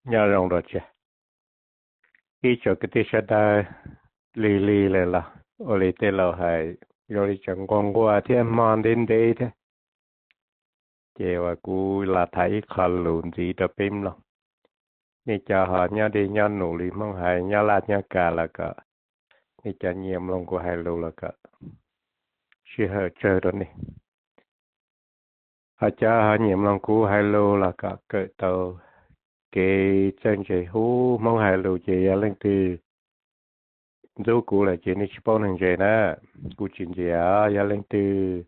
Nyob zoo dua tseg ib tsoom kwv tij sawv daws, lig lig lawm los ua li tej laus hais, zoo li tseem nquag nquag thiab hmo ntev ntev thiab, ces uas kuv los tham ib qho lus ntxiv rau peb mloog. Nej cov ho nyob deb nyob num li Hmoob hais nyob laj nyob kam los kom nej cov nyiam mloog kuv hais lus los kom sij hawm tsawg rau nej. Ho cov ho nyiam mloog kuv hais lus los kom kawm tau kev txawj ntse. Hub, Hmoob hais lus ces yog leej twg ntxub kuv lawm ces nej tsis paub neeg ntse na. Kuv tsis ntxias, yog leej twg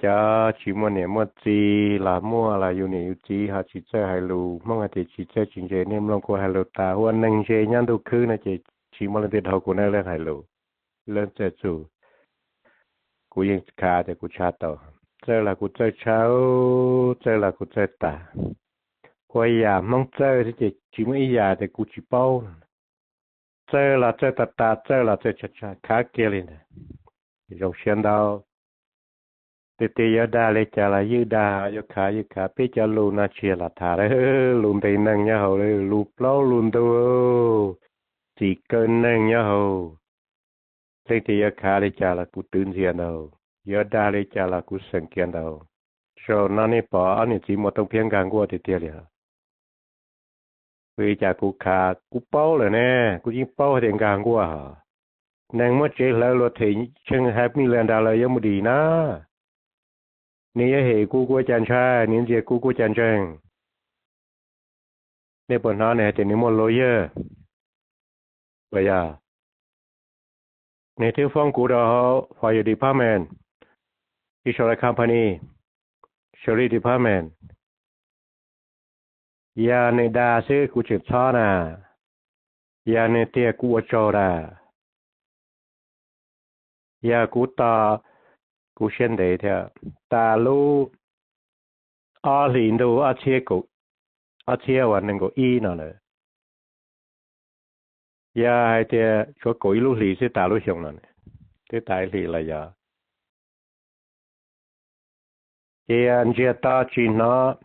cov tsis muaj niam muaj txiv los muaj los yus niam yus txiv ho tsis txawj hais lus, Hmoob hais tias tsis txawj tsis ntse, nej mloog kuv hais lus tas ua neeg ntse nyob ntuj khwb no ces tsis muaj leej twg dhau kuv na, leej hais lus, leej txawj txug. Kuv yeej khav tias kuv tshaj tau, txawj los kuv txawj tshaj, txawj los kuv txawj tas. Ua yam Hmoob txawj thiab ces tsis muaj ib yam tias kuv tsis paub. Txawj los txawj tas tas, txawj los txawj tshaj tshaj, khav kiag li ntawd. Zoo siab ntau. Tiag tiag yuav dag li cas los ywj dag, yuav khav ywj khav, peb cov lus no tsis yog lam tham lus ntes neeg nyob hauv, lus plaub lus ntug, txim kaw neeg nyob hauv. Leej twg yuav khav li cas los kuv twv ntxias ntau, yuav dag li cas los kuv xeem kiag ntau. Zaum no nej pom ob niam txiv muaj tooj phiab nkag nkuaj tiag tiag li. Vim li cas kuv khav? Kuv paub lawm ne, kuv yeej paub hais tias nkag nkuaj hos. Neeg muab tsev hlawv luag them tsheej ha mi la nrag lawm yuav mus dim na. Nws yuav hem kuv kuv ua cas ntshai, nws ntxias kuv kuv ua cas ntseeg. Nej puas hnov nws hais tias nws muaj lawyer? Puas yog? Nws twb foob kuv rau hauv fire department, insurance company, sheriff department. Yog nws dag xwb kuv tseem txhob na, yog nws tiag kuv ua tsaug na. Yog kuv tos, kuv siab ntev thiab, tas lub ob hlis ntuj ob txhiab uas nees nkaum ib no lawm. Yog hais tias tshuav kaum ib lub hlis xwb tas lub xyoo no, twb tas ib hlis los yog. Ces ntsiag to tsis hnov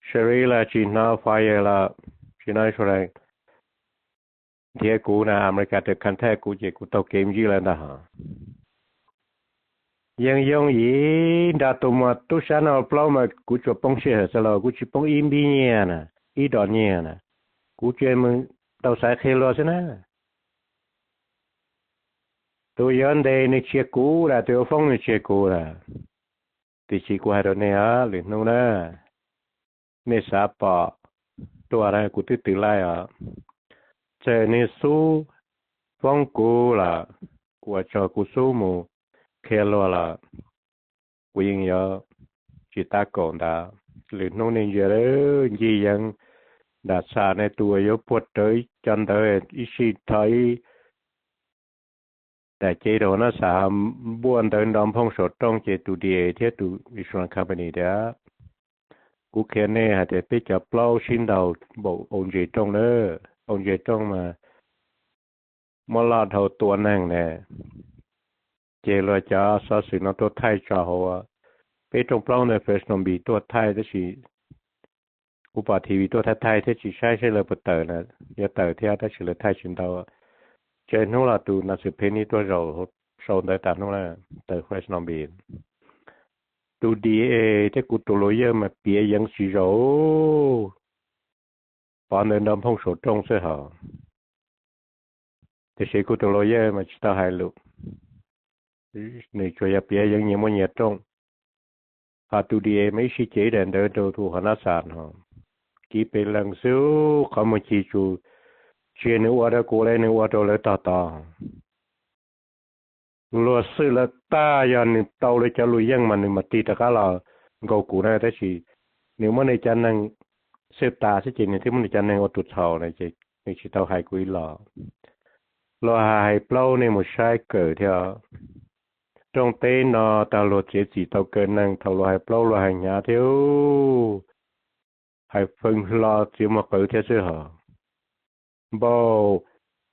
sheriff los tsis hnov fire los tsis hnov insurance nrhiav kuv na, America tawm contact kuv ces kuv taug kev ntsib lawv ntag hos. Yeej yooj yim nrog tus muam tub sab no plaub mas kuv tsuas poob sij hawm xwb los kuv tsis poob ib npib nyiaj na, ib dos nyiaj na, kuv tsuas mus tau xaiv qhia luag xwb na. Tus yuav ntes nws tsis yog kuv lawm, tus yuav foob nws tsis yog kuv lawm. Tiam sis kuv hais rau nej os, lwm hnub na, nej xav pom tuaj na, kuv twb twv laij os. Txawm nws xub foob kuv los, kuv ua tsaug, kuv xub mus qhia luag los, kuv yeej yuav tsis tab kaum ntawd. Lwm hnub nej ntsia lawm, Ncig Yeev nram Xam ne, tus uas yuav puag rawv cov ntawv ib sij tho ib daim cev rau Nab Xam, npuaj ntawv nrov nphooj saum rooj ces tus D A thiab tus insurance company tias, kuv qhia nej hais tias peb cov plaub sib ntaus npaum au ntses rooj na, au ntses rooj mas muab loj dhau tua neeg ne. Ces luag cov xov xwm no tuaj thaij tso hauv peb rooj plaub ntawd Fresno Beach tuaj thaij tab sis kuv pom T V tuaj thaij thaij thiab tsis saib seb lawv puas tawm na, yuav tawm thiab tab sis lawv thaij tsis ntau. Tsawg hnub los tus Nab Xam Phej Nis tuaj zaum sau ntawv tas hnub na, tawm Fresno Beach. Tus D A thiab kuv tus lawyer mas piav Yeev tsis zaum, pov ntawv nrov nphooj saum rooj xwb hos. Tiam sis kuv tus lawyer mas tsis tau hais lus, nws tsuas yog piav Yeev nyias muaj nyias rooj. Ho tus D A mas ib sij ces ib daim ntawv rau tus hauv Nab Xam no, kiv pes lees xwb, qhov muag ci tsus, tsis yog nws ua rau kuv li, nws ua rau lawv tog tod. Luag xwm lawv tag, yog nws tau lawv cov lus yeej mas nws mam tig rov qab los nkaus kuv na, tab sis nws muab nws cov neeg xwb tas xwb ces nws thiaj muab nws cov neeg ua tus txhaum na, ces nws tsis tau hais kuv ib los. Luag hais plaub nej mus saib kawm thiab. Rooj teb no tag luag txiav txim tau kaw neeg, thaum luag hais plaub luag hais hnyav thiab, hais feeb hlo txiav muag qawv thiab xwb hos. Npaum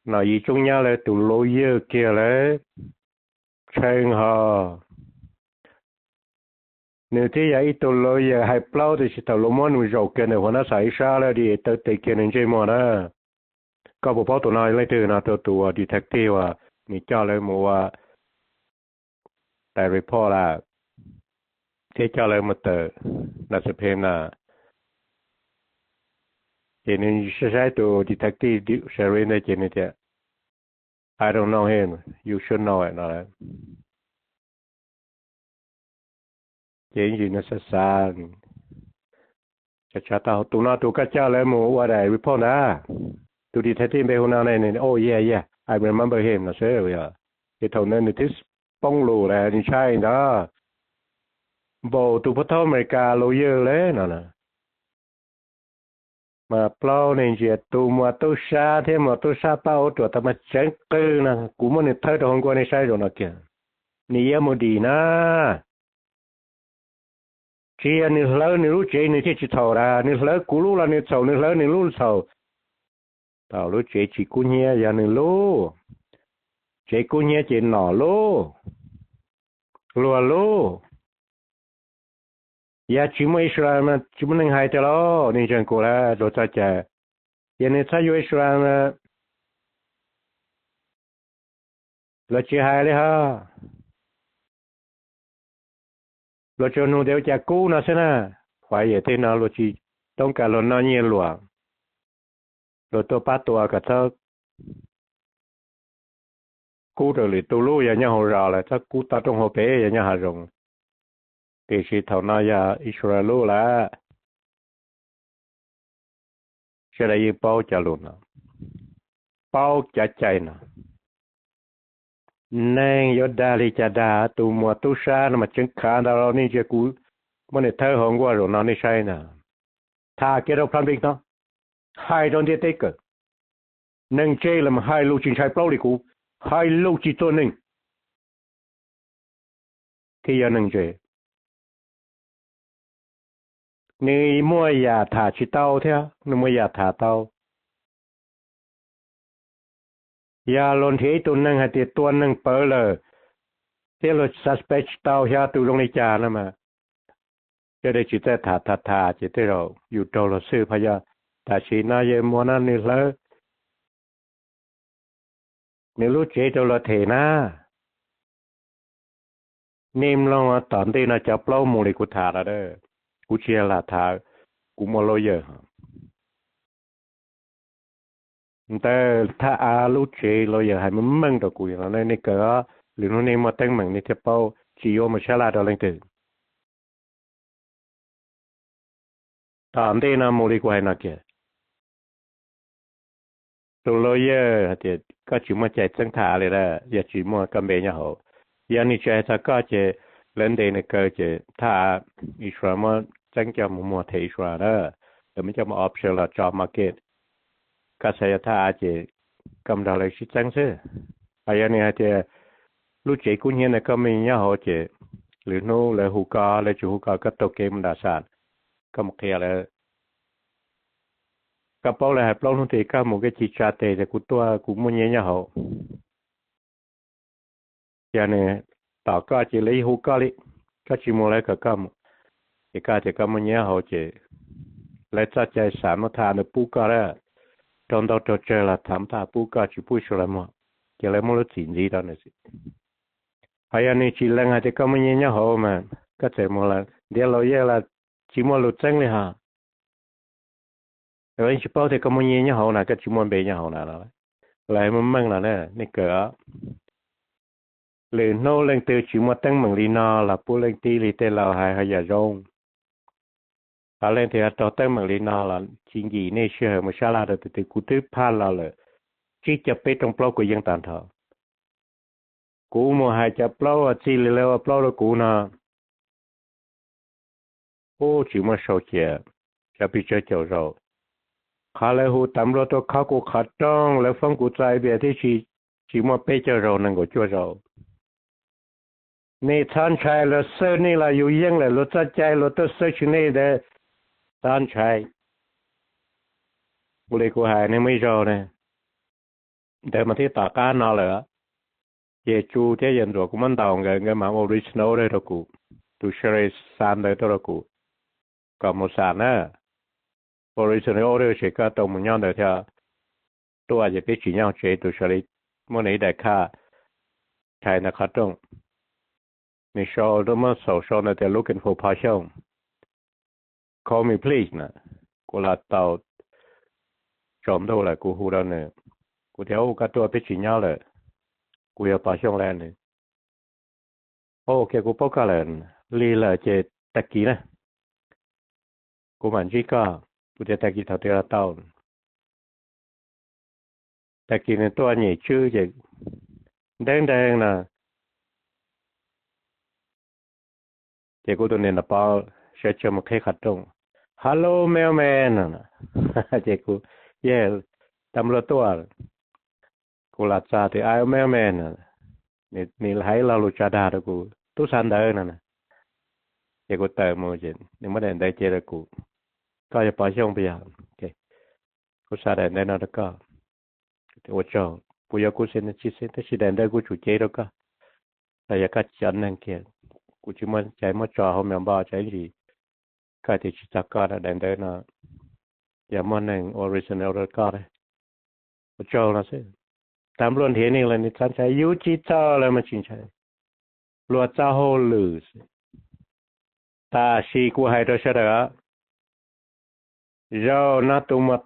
Nom Yim Tsoob Nyab lawv tus lawyer kiag lawm, tshee hos. Nws thiaj yog ib tug lawyer hais plaub, tiam sis thaum luag muab nws zaum kiag ntawm Huas Nab Xam ib sab lawm, taw tes kiag nws ntsej muag na. Koj puas paub tus no leej twg no? Rau tus uas detective uas nws coj lawv mus ua daim report lawm, thiab coj lawv mus tawm na subpoena. Ces nws saib saib tus detective Sherry ntawd ces nws tias, I don't know him, you should know no. Ces ib ntsis nws xav xav, tshav tshav tau tus no tus koj coj lawv mus ua daim report ntawd, tus detective npe hu no ne? Oh yeah, yeah, I remember him no xwb. Ces thaum ntawd nws twb poob lus lawm, nws ntshai ntag, npaum tus phub thab Amelikas lawyer lawm no na. Mas plaub neeg ntsia tus muas tub sab thiab muas tub sab pab ua ruam tau mas tseev qw no, kuv muab nws thawb rau hauv nkuaj nej saib zaum no kiag. Nws yuav mus dim na. Tsis yog nws hlawv nws lub tsev nws thiaj tsis txhaum na, nws hlawv kuv lub los nws txhaum, nws hlawv nws lub txhaum. Thaum lub tsev tsis kub hnyiab yog nws lub, tsev kub hnyiab ces nom lub, luag lub. Yog tsis muaj Israel mas tsis muaj neeg hais tiag lauj, nej ntseeg kuv lawm, luag txoj cai. Yog nws txhob yuav Israel mas luag tsis hais li hos. Luag tsuas nug tias ua cas kub no xwb na. Huav yam tej no luag tsis toob kas luag noj nyiaj luam, luag tuaj pab tua kom txhob kub rau lwm tus lub, yog nyob hauv zos lawm txhob kub toj roob hauv pes, yog nyob hav zoov. Tiam sis thaum no yog Israel lub lawm. Sawv daws yeej paub cov lus no, paub cov cai no. Neeg yuav dag li cas dag, tus muas tub sab no mas tseev khav ntag los, nej ntsia kuv muab nws thawb hauv nkuaj zaum no nej saib ntag. Tham kiag rau public no, hais rau ntiaj teb kawm. Neeg ntse los mas hais lus tsis ntshai plaub li kuv, hais lus tsis txuag neeg thiaj yog neeg ntse. Nws muaj yam tham tsis tau thiab, nws muaj yam tham tau. Yog luag nrhiav ib tug neeg hais tias tua neeg pawv lawm, thiab luag suspect tsis tau xyov tus zoo li cas no mas, sawv daws tsis txawj tham, tham tham ces tej zaum yus raug luag xwb. Phaj yog tam sim no yawg muas no nws hlawv nws lub tsev rau luag them na. Nej mloog tom ntej no cov plaub mus li kuv tham los, kuv tsis yog lam tham, kuv muaj lawyer. Ntawd thaj av lub tsev lawyer hais meej meej rau kuv no, nej kawm, lwm hnub nej muaj teeb meem nej thiaj paub, tsis yuav mus sab laj rau leej twg. Tom ntej no mus li kuv hais no kiag, tus lawyer hais tias koj tsis muaj cai txeeb thaj av li lawm, yog tsis muaj koj npe nyob hauv. Yog nws tsis hais txog koj ces lawv ntes nws kaw ces thaj av Israel muab txeeb coj mus muag them Israel na, lawv muab coj mus auction los tso market. Koj xav yuav thaj av ces koj mus nrog lawv sib txeeb xwb. Hos yog nws hais tias lub tsev kub hnyiab ntawd koj muaj nyiaj nyob hauv ces lwm hnub lawv hu koj, lawv tsis hu koj, koj taug kev mus nram xam, koj mus qhia lawv. Koj paub lawv hais plaub hnub tias koj mus koj cia li tsa tes tias kuv tuaj kuv muaj nyiaj nyob hauv. Yog nws tom koj ces lawv yeej hu koj li, koj tsis mus lawv kom koj mus. Ces koj tias koj muaj nyiaj hauv ces lawv txoj cai xam muab thaj av ntawd pub koj lawm, raug ntaub raug tsawg los tham muab thaj av pub koj, tsis pub Israel muag, ces lawv muab lub txim ntxiv rau nws xwb. Hos yog nws tsis lees hais tias koj muaj nyiaj nyob hauv mas koj txawm mus lawm, ntiav lawyer los tsis muaj lus txeeb li hos. Lawv yeej tsis paub tias koj muaj nyiaj nyob hauv na, koj tsis muaj npe nyob hauv na. Lawv hais meej meej no na, nej kawm. Lwm hnub leej twg tsis muaj teeb meem li no los pub leej tib li tej laus hais ho yam zoo. Hos leej twg raug teeb meem li no los tsis nkim nej sij hawm mus sab laj rau tus twg, kuv twb phaj los lawm tsib caug peb rooj plaub kuv yeej tag nrho. Kuv mus hais cov plaub uas txij li lawv ua plaub rau kuv no, ub, tsis muaj sau cia, cov pis tsawg caum zaus. Qhov lawv hu tas nplua tuaj khob kuv qhov rooj, lawv foob kuv txais vias tib si, tsis muaj peb caug zaus nees nkaum cuaj zaus. Nej txhob ntshai, luag xawb nej los yus yeej lawm, luag txoj cai luag tuaj search nej ntawd, txhob ntshai. Ua li kuv hais nej muaj ib zaug ne, ntawd mas thiab tom qab no lawm, ces Tsu thiab yawg Ntxuam kuv muab ntaus nkawd, nkawd mam ua original order rau kuv. tus Sherry xa ntawv tuaj rau kuv kom mus xa na. Ua restraining order ces koj tau mus nyob ntawd thiab. Tuaj ces peb tsis nyob tsev, tus Sherry muab nws ib daim khaj thaiv ntawm qhov rooj, nws sau, muab xaus sau ntawd tias looking for Pov Xyooj, call me please na. Kuv los tau tsaus ntuj lawm kuv hu rau nws, kuv tias, Koj tuaj peb tsis nyob lawm, kuv yog Pov Xyooj lawm. Nws, Ok, kuv paub koj lawm, lig lawm ces tag kis na kuv mam ntsib koj. Kuv tias, Tag kis thaum twg los tau? Tag kis nws tuaj nyem tswb ces ntev nteeg no ces kuv tus niam Nom Pov sawv tsees mus qhib qhov rooj, Hello mailman. Ces kuv, Yes, tab npluaj tuaj. Kuv los txog tias, Ai mailman, nws hais ib lo lus tso dag rau kuv, Tub xa ntawv no. Ces kuv tawm mus ces nws muab daim ntawv cev rau kuv, Koj yog Pov Xyooj puas yog? Kuv xa daim ntawv no rau koj. Ua tsaug. Puas yog kuv xwb? Tsis xwb, tab sis daim ntawv kuv tsum cev rau koj los yog koj cov neeg kiag, kuv tsis muaj cai muab tso hauv mailbox tsam ib ntsis koj tias tsis txog koj. Daim ntawv no yog muaj neeg ua restraining order rau koj. Ua tsaug no xwb. Tab npluaj nrhiav neeg los nws txhob ntshai, yus tsis txog lawm mas tsis ntshai. Luag txoj hauj lwm xwb. Tab sis kuv hais rau sawv daws, zaum no tus muam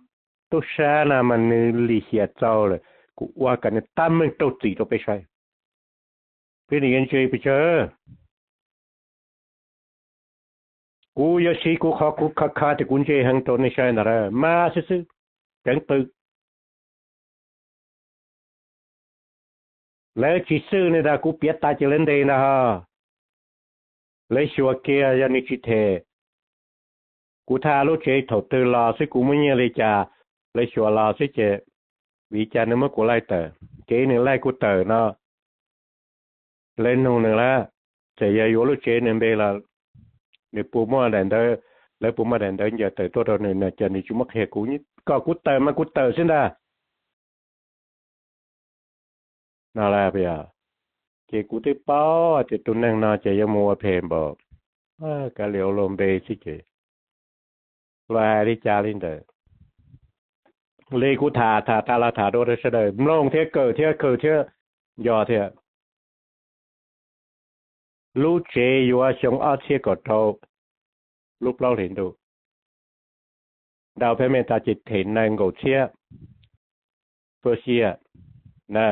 tub sab no mas nws lim hiam txaus lawm, kuv ua kom nws tab meeg raug txim rau peb saib. Peb nim yuav ntse pes tsawg? Kuv yuav siv kuv qhov kuv kha kha tias kuv ntse heev rau nej saib ntag, mas xwb xwb, ceev qw. Lawv tsis xwj ne, tas kuv piav tas ces lawv ntes ntag ho. Lawv xyuas kiag yog nws tsis them, kuv thaj lub tsev thaum twg los xwb kuv muaj nyiaj li cas, lawv xyuas los xwb ces vim cas nws muab kuv laij tawm, kev nws laij kuv tawm no lawv nug nws lawm, txawm yog yuav lub tsev nws npe los nws puas muaj daim ntawv, lawv puas muaj daim ntawv ncaws tawm tuaj rau nws no ces nws tsis muab qhia kuv, kom kuv tawm mas kuv tawm xwb ntag. No las, ces kuv twb paub tias tus neeg no ces yuav mus ua phem npaum, kav liam ua luag npe xwb ces luag hais li cas li ntawd. Li kuv tham tham tas los tham dua rau sawv daws mloog thiab kawm thiab khaws thiab nco thiab. Lub tsev yuav xyoo ob txhiab kaum rau lub plaub hlis ntuj. Down payment tas ces them nees nkaum txhiab, first year na,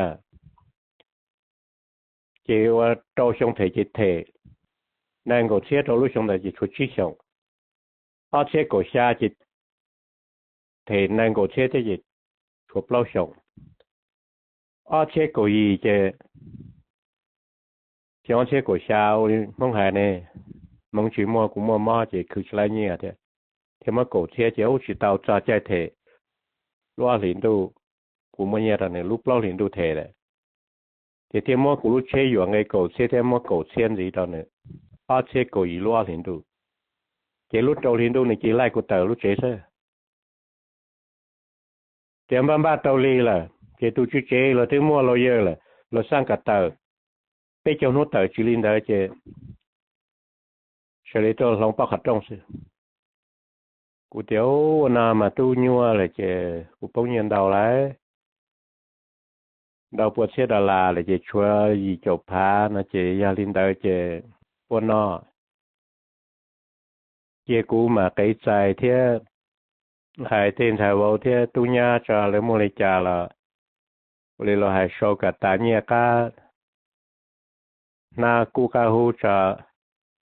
ces ua rau xyoo them ces them nees nkaum txhiab rau lub xyoo ntawd ces tshuav tsib xyoos. Ob txhiab kaum xya ces them nees nkaum txhiab thiab ces tshuav plaub xyoos. Ob txhiab kaum yim ces, xyoo ob txhiab kaum xya ua li Hmoob hais ne, hmoov tsis muaj kuv muaj mob ces khwv tsis laib nyiaj thiab, thiaj muab kaum txhiab ces ub tsis tau txog caij them lub ob hlis ntuj, kuv muaj nyiaj rau nws lub plaub hlis ntuj them lawm. Ces thiaj muab kuv lub tsheb yuam nqe kaum txhiab thiab muab kaum txhiab ntxiv rau nws, ob txhiab kaum yim lub ob hlis ntuj. Ces lub rau hlis ntuj nws cia li laij kuv tawm lub tsev xwb. Tias npaj npaj tau li lawm ces tus tswv tsev los twb muaj lawyer lawm, los xaj kom tawm, peb caug hnub tawm, tsis li ntawd ces sawv li tuaj hloov poj qhov rooj xwb. Kuv tias ua no mas tub nyuaj lawm ces kuv poob nyiaj ntau lawm, ntau pua txhiab dollar lawm ces tshuav yim caum phav no ces yog li ntawd ces ua no cia kuv mam qev txais thiab hais tej ntxhais vauv thiab tub nyab tso lawv muaj li cas los ua li los hais sau kom tas nyiaj qab hnab kub qab hub tso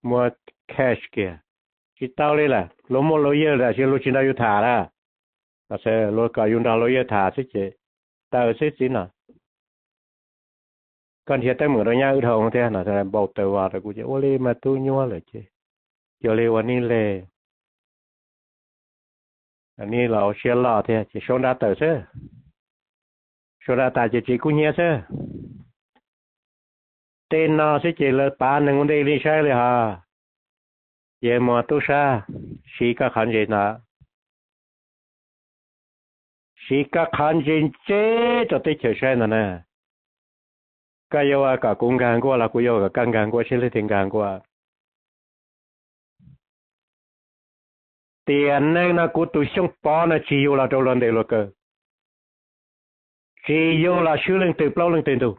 muab cash kiag. Tsis tau li lawm, luag muaj lawyer lawm tab sis luag tsis nrog yus tham lawm. Luag kom yus nrog lawyer tham xwb ces tawm xwb txiv no. Koj nrhiav teeb meem rau nyab wb dhau thiab no, npau taws vos rau kuv ces ua li mas tub nyuaj lawm ces cuag li ua nib le, nib los ua siab loj thiab ces sau nra tawm xwb. Sau nra tas ces tsis kub hnyiab xwb. Tej no xwb ces lawv pav neeg ua ntej li saib li hos. Ces muaj tub sab, siv koj qhov ntse ntag, siv koj qhov ntse ntse rau teb chaws saib ntag na. Koj yuav ua kom kuv nkag nkuaj los kuv yuav ua kom koj nkag nkuaj, seb leej twg nkag nkuaj. Tiam neej no kuv tus Xyooj Pov no tsis yug los rau luag ntes luag kaw, tsis yug los swb leej twg plaub leej twg ntug.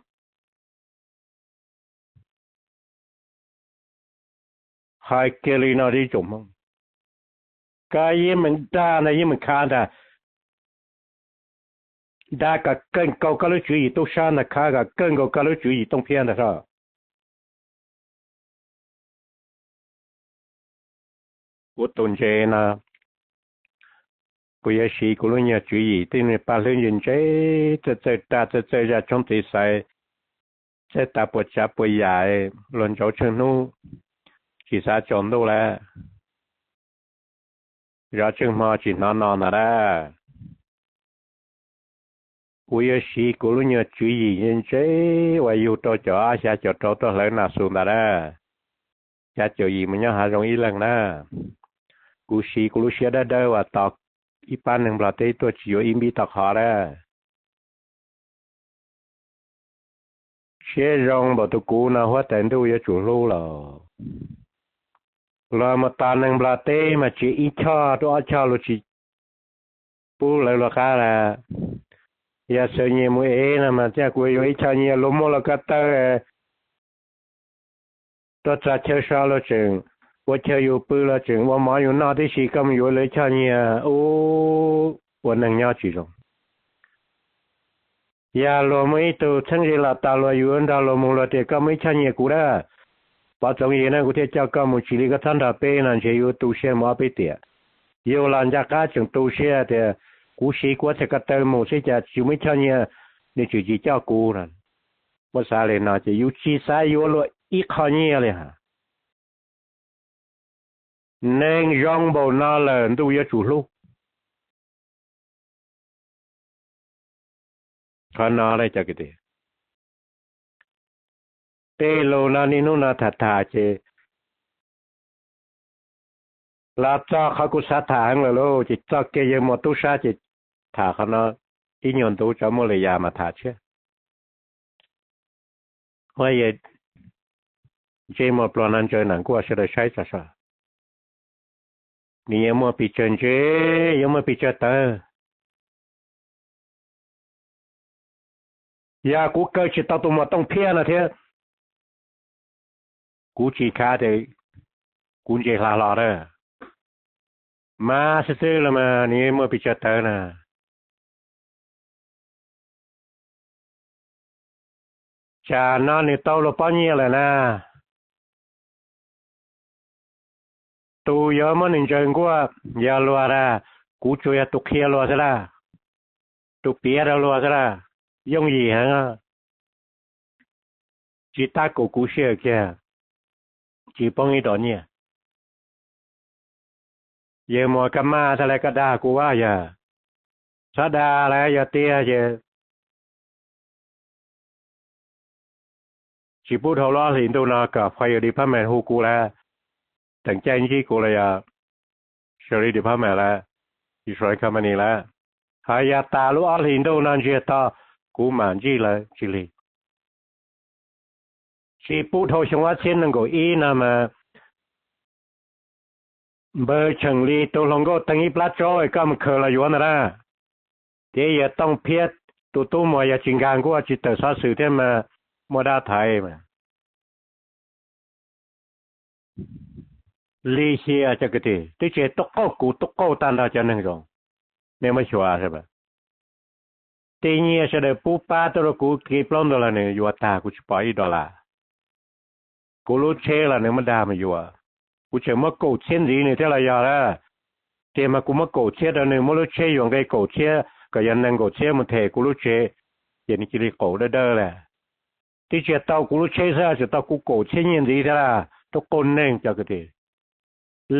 Hais kiag li no ib tsoom Hmoob, koj yeej meem dag ntag, yeej meem khav ntag. Dag kom kawg nkaus koj lub tswv yim tub sab ntag, khav kom kawg nkaus koj lub tswv yim Tooj Phiab ntag soj. Kuv tus ntse no, kuv yuav siv kuv lub nyuag tswv yim tej niag paj hlwb ntse ntse, txawj txawj raj txawj txawj zaj tshoob txiv xaiv, txawj tas puas tsav puas yam, luag ntsauv tsheej hnub tsis xav tsaus ntuj lawm, zov tsheej hmo tsis hnov no ntag na. Kuv yuav siv kuv lub nyuag tswv yim ntse ntse uas yug rau caum ob xya caum rau tuaj hlawv Nas Xus ntag na, xya caum yim mus nyob hav zoov ib leeg na. Kuv siv kuv lub siab dawb dawb uas tos ib pab neeg Nplog teb tuaj tsis yuav ib npib tau qhov na. Siab zoo npaum tus kuv no huab tais ntuj yuav tsum hlub los. Luag mus tos neeg Nplog teb mas tsis ib choj rau ob choj luag tsis pub lawv luag qab lawm. Yog xav nyias mus ev no mas thiaj kuv yuav ib choj nyias, luag muaj los ko taw, tuaj txog chaw so luag tseem ua chaw yus pw, luag tseem ua mov yus noj tib si, koj mus yuav luag ib choj nyias, ub, ua neeg nyob tsis zoo. Yog luag muaj ib tug txheeb ze los tos luag, yus yuav nrog luag mus, luag tias koj muaj ib choj nyias kuv dab, pov txoov yim na, kuv thiaj coj koj mus, tsis li koj txhob nrog peb no ntshe yuav tu siab mus ob peb tiam. Yus los ncaj qab tseem tu siab tias kuv siv kuv thiaj ko taw mus xwb, cas tsis muaj ib choj nyias, nws tseem tsis coj kuv no. Muab xav li no ces yus tsis xav yuav luag ib qho nyiaj li hos. Neeg zoo npaum no lawm ntuj yuav tsum hlub. Qhov no, tej lus no niaj hnub no tham tham ces los txog qhov kuv xav tham heev lawm lauj, ces txoj kev yawg muam tub sab ces tham qhov no ib nyuag ntu, tso muaj li yam mas tham tshiab. Huab, ntsej muag pluag no ntsaws nam nkuaj sawv daws saib tso saib. Nws yuav muaj pes tsawg ntse, yuav muaj pes tsawg tawv. Yog kuv kaw tsis tau tus muam Tooj Phiab no thiab, kuv tsis khav tias kuv ntse hla hlo na. Mas xwb xwb los mas nws yuav muaj pes tsawg tawv na. Tsam no nws tau luag pob nyiaj lawm na. Tus yuav muab nws ntsaws nkuaj yog luag na, kuv tsuas yog tus qhia luag xwb lawm, tus piav rau luag xwb lawm, yooj yim heev. Tsis tab kaum kuv sij hawm kiag, tsis poob ib dos nyiaj. Yawg muam, koj maj thiaj li koj dag kuv as yog, txhob dag lawm, yog tiag ces tsis pub dhau lub ob hlis ntuj no kom fire department hu kuv lawm, teem caij ntsib kuv los yog sheriff department lawm, insurance company lawm, hos yog tas lub ob hlis ntuj no ntsiag to kuv mam ntsib lawv tsis lig. Tsis pub dhau xyoo ob txhiab nees nkaum ib no mas npawg Tsheem Lis tus hluas nkauj teeg ib plab tsaub es koj mus khaws los yuav ntag na. Thiab yog Tooj Phiab tus tub muag yog tsis nkag nkuaj tsis tawm xov xwm thiab mas muaj dab thaiv mas. Lim hiam cov kwv tij, twb tsis tub qauj kuv tub qauj tag nrho cov neeg zoo, nej muab xyuas. Tej nyiaj sawv daws pub pab tuaj rau kuv kev plaub ntug los nws yuav tag, kuv tsis pom ib dollar. Kuv lub tsheb los nws muab dag mus yuav, kuv tseem muab kaum txhiab ntxiv nws thiab los yog lawm. Tiag mas kuv muab kaum txhiab rau nws, muab lub tsheb yuam nqi kaum txhiab kom yog nees nkaum txhiab mus them kuv lub tsev, ces nws cia li qaum dawb dawb lawm. Twb tsis tau kuv lub tsheb xwb, tseem tau kuv kaum txhiab nyiaj ntxiv thiab lawm, tub qauj neeg cov kwv tij.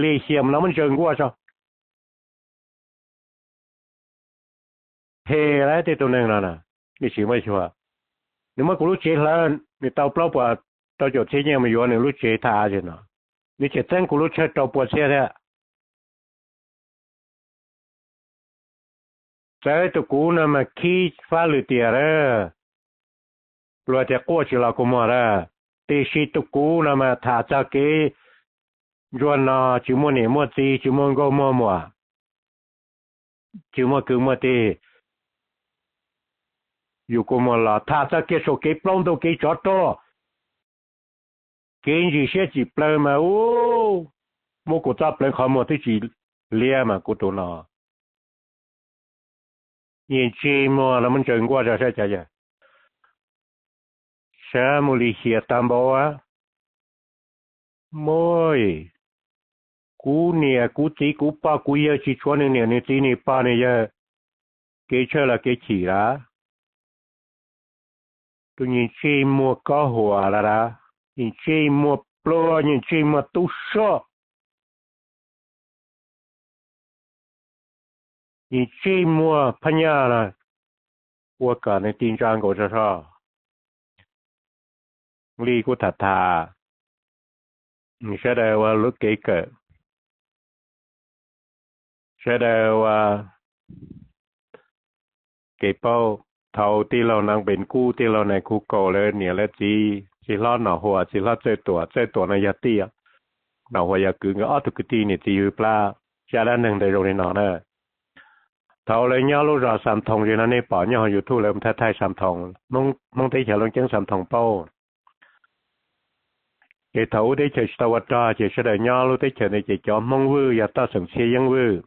Lim hiam no muab ntsaws nkuaj tso. Phem lawm tej tus neeg no na, nws tsis muaj xyuas. Nws muab kuv lub tsev hlawv, nws tau plaub puas rau caum txhiab nyiaj mus yuav nws lub tsev thaj av no, nws tseem txeeb kuv lub tshawj rau pua txhiab thiab. Txawm tus kuv no mas khib fab lwm tiam lawm, luag tias quaj tsis los kua muag lawm, tiam sis tus kuv no mas tham txog kev Ntsuag no tsis muaj niam muaj txiv, tsis muaj nkauj muaj muam, tsis muaj kwv muaj tij, yus kua muag los tham txog kev saum kev plaub ntug kev tsov rog, kev ntsis siab tsis plawg mas ub, muab kuv txoj pleev qhov muag twb tsis liab mas kuv tus no. Yim ntsej muag los muab ntsaws nkuaj rau sab cov yawg, sab mus li hiam tag npaum. Muaj, kuv niam kuv txiv kuv pog kuv yawg tsis tshuav nws niam nws txiv nws pog nws yawg, kev tshawj los kev chim lawm. Tus yim ntsej muag kob huam lawm, yim ntsej muag pluag, yim ntsej muag tub soj, yim ntsej muag phab nyaj los ua kom nws ti ntsa nkaus zog zog. Li kuv tham tham, sawv daws ua lub kev kawm, sawv daws ua kev paub. Thaum tij laug Naj Pes Kub, tij laug Nais Khu Kaum lawv niam lawv txiv, txiv hlob Nom Huas, txiv hlob Txawj Tuam, Txawj Tuam no yog tij, Nom Huas yog kwv, nkawd ob tug kwv tij niam txiv yug plab. Zaj dab neeg ntawd zoo li no na. Thaum lawv nyob lub zos Xam Thoos, yog no nej pom nyob hauv YouTube lawv mus thaij thaij Xam Thoos, Hmoob teb chaws Looj Ceeb Xam Thoos paub. Ces thaum ub teb chaws tsis tau ua rog ces sawv daws nyob lub teb chaws ntawd ces cov Hmoob Vwj yog toj xeem Txhiaj Yeeb Vwj,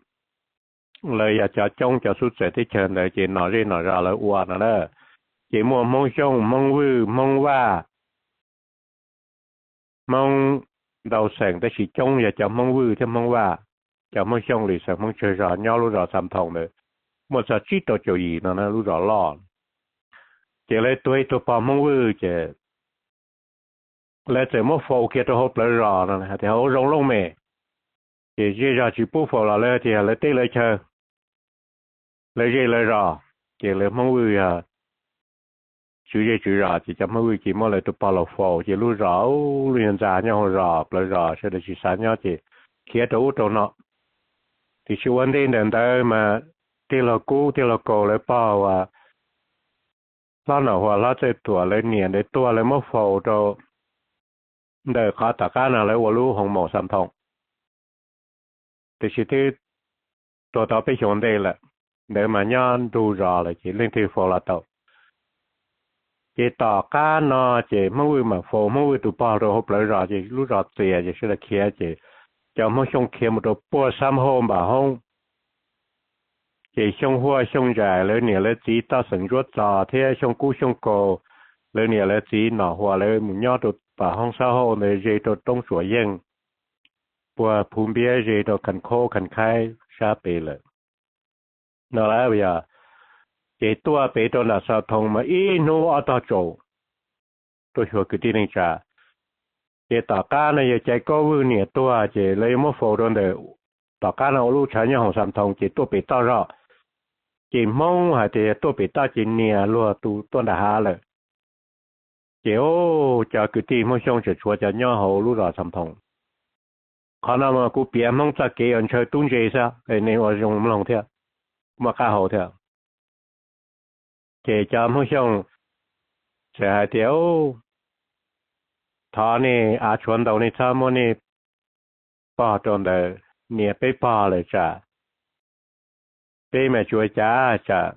lawv yog cov coob cov xub txawm teb chaws ntawd ces nom zej nom zos lawv ua no na. Ces muaj Hmoob Xyooj, Hmoob Vwj, Hmoob Vaj, Hmoob ntau xeem tab sis coob yog cov Hmoob Vwj thiab Hmoob Vaj. Cov Hmoob Xyooj lwm xeem Hmoob tsawg zos nyob lub zos Xam Thoos ntawd muaj txog tsib rau caum yim no na, lub zos loj. Ces lawv tuag ib tug pog Hmoob Vwj ces lawv txawm muab faus kiag rau hauv plawv zos no hais tias hauv zoov looj mem, ces zej zog tsis pub faus los lawv tias lawv teb lawv chaw, lawv zej lawv zos, ces lawv Hmoob Vwj yog tswv zej tswv zos ces cov Hmoob Vwj ces muab lawv tus pog los faus ces lub zos, lub nyuag ntxa nyob hauv zos plawv zos sawv daws tsis xav nyob ces khiav rau ub rau no. Tiam sis ua ntej ntawm ntawd mas tij laug Kub tij laug Kaus lawv pog uas hlob Nom Huas hlob Txawj Tuam lawv niam ntawd tuag lawv muab faus rau ntawm qhov tom qab no lawv ua lub hoos maum Xam Thoos. Tiam sis twb tuag tau peb xyoos ntej lawm, ntawd mas nyob nrug zos lawm ces leej twg faus los tau. Ces tom qab no ces Hmoob Vwj mam faus Hmoob Vwj tus pog rau hauv plawv zos ces lub zos txias ces sawv daws khiav ces cov Hmoob Xyooj khiav mus rau puag Xab Hauj Npam Hoob. Ces Xyooj Huaj Xyooj Ntsais lawv niam lawv txiv toj xeem Ntsuab Txos thiab Xyooj Kub Xyooj Kaus lawv niam lawv txiv Nom Huas lawv mus nyob rau Npam Hoob Xab Hauj ntawd ze rau roob Suam Yeej, puag Phuv Npiab ze rau Khas Khaub Khas Khaib sab pem lawm. No lawm yog, ces tuaj pem rau nram Xam Thoos mas ib hnub ob tog tsaus, tuaj xyuas kwv tij neej tsa. Ces tom qab no yog Caiv Kaub Vwj niam tuag ces lawv yuav muab faus rau ntawm tom qab no ua lub tshav nyob hoos Xam Thoos ces tuaj pem toj zog, ces Hmoob hais tias yog tuaj pem toj ces nias luag tus tuaj nram hav lawm. Ces cov kwv tij Hmoob Xyooj tseem tshuav cov nyob hauv lub zos Xam Thoos. Qhov no mas kuv piav Hmoob txoj kev uas ntshaw tub ntse xwb, nej ua zoo mloog thiab, muaj qab hau thiab. Ces cov Hmoob Xyooj txawm hais tias, thov nej av tshuav ntau nej txhob muab nej pog rau ntawd, nias peb pog lawm tsam peb mas tsis ua cas, tsam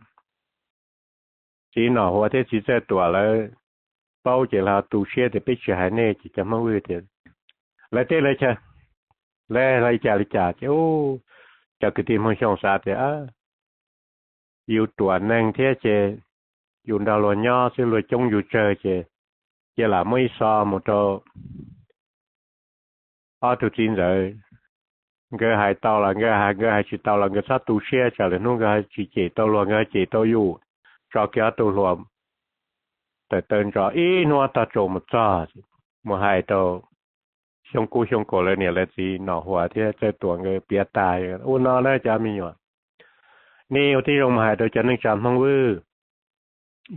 txiv Nom Huas thiab txiv Txawj Tuam lawv paub ces lawv tu siab tias peb tsis hais nej. Ces cov Hmoob Vwj tias lawv teb lawv chaw, lawv li cas li cas ces cov kwv tij Hmoob Xyooj xav tias yus ruam neeg thiab ces yus nrog luag nyob xwb luag coob yus tsawg ces cia lam muab ib xo mus rau ob tug txiv ntxawm, nkawd hais tau los nkawd hais, nkawd hais tsis tau los nkawd txhob tu siab, tsam lwm hnub nkawd ho tsis cem tau luag, nkawd ho cem tau yus. Tso kiag ob tug hluas tawm taw ntsos ib hnub ob tog tsaus mus txog, mus hais rau Xyooj Kub Xyooj Kaus lawv niam lawv txiv Nom Huas thiab Txawj Tuam nkawd piav tas. Ua no na cov me nyuam, nej ua tib zoo mus hais rau cov neej tsa Hmoob Vwj,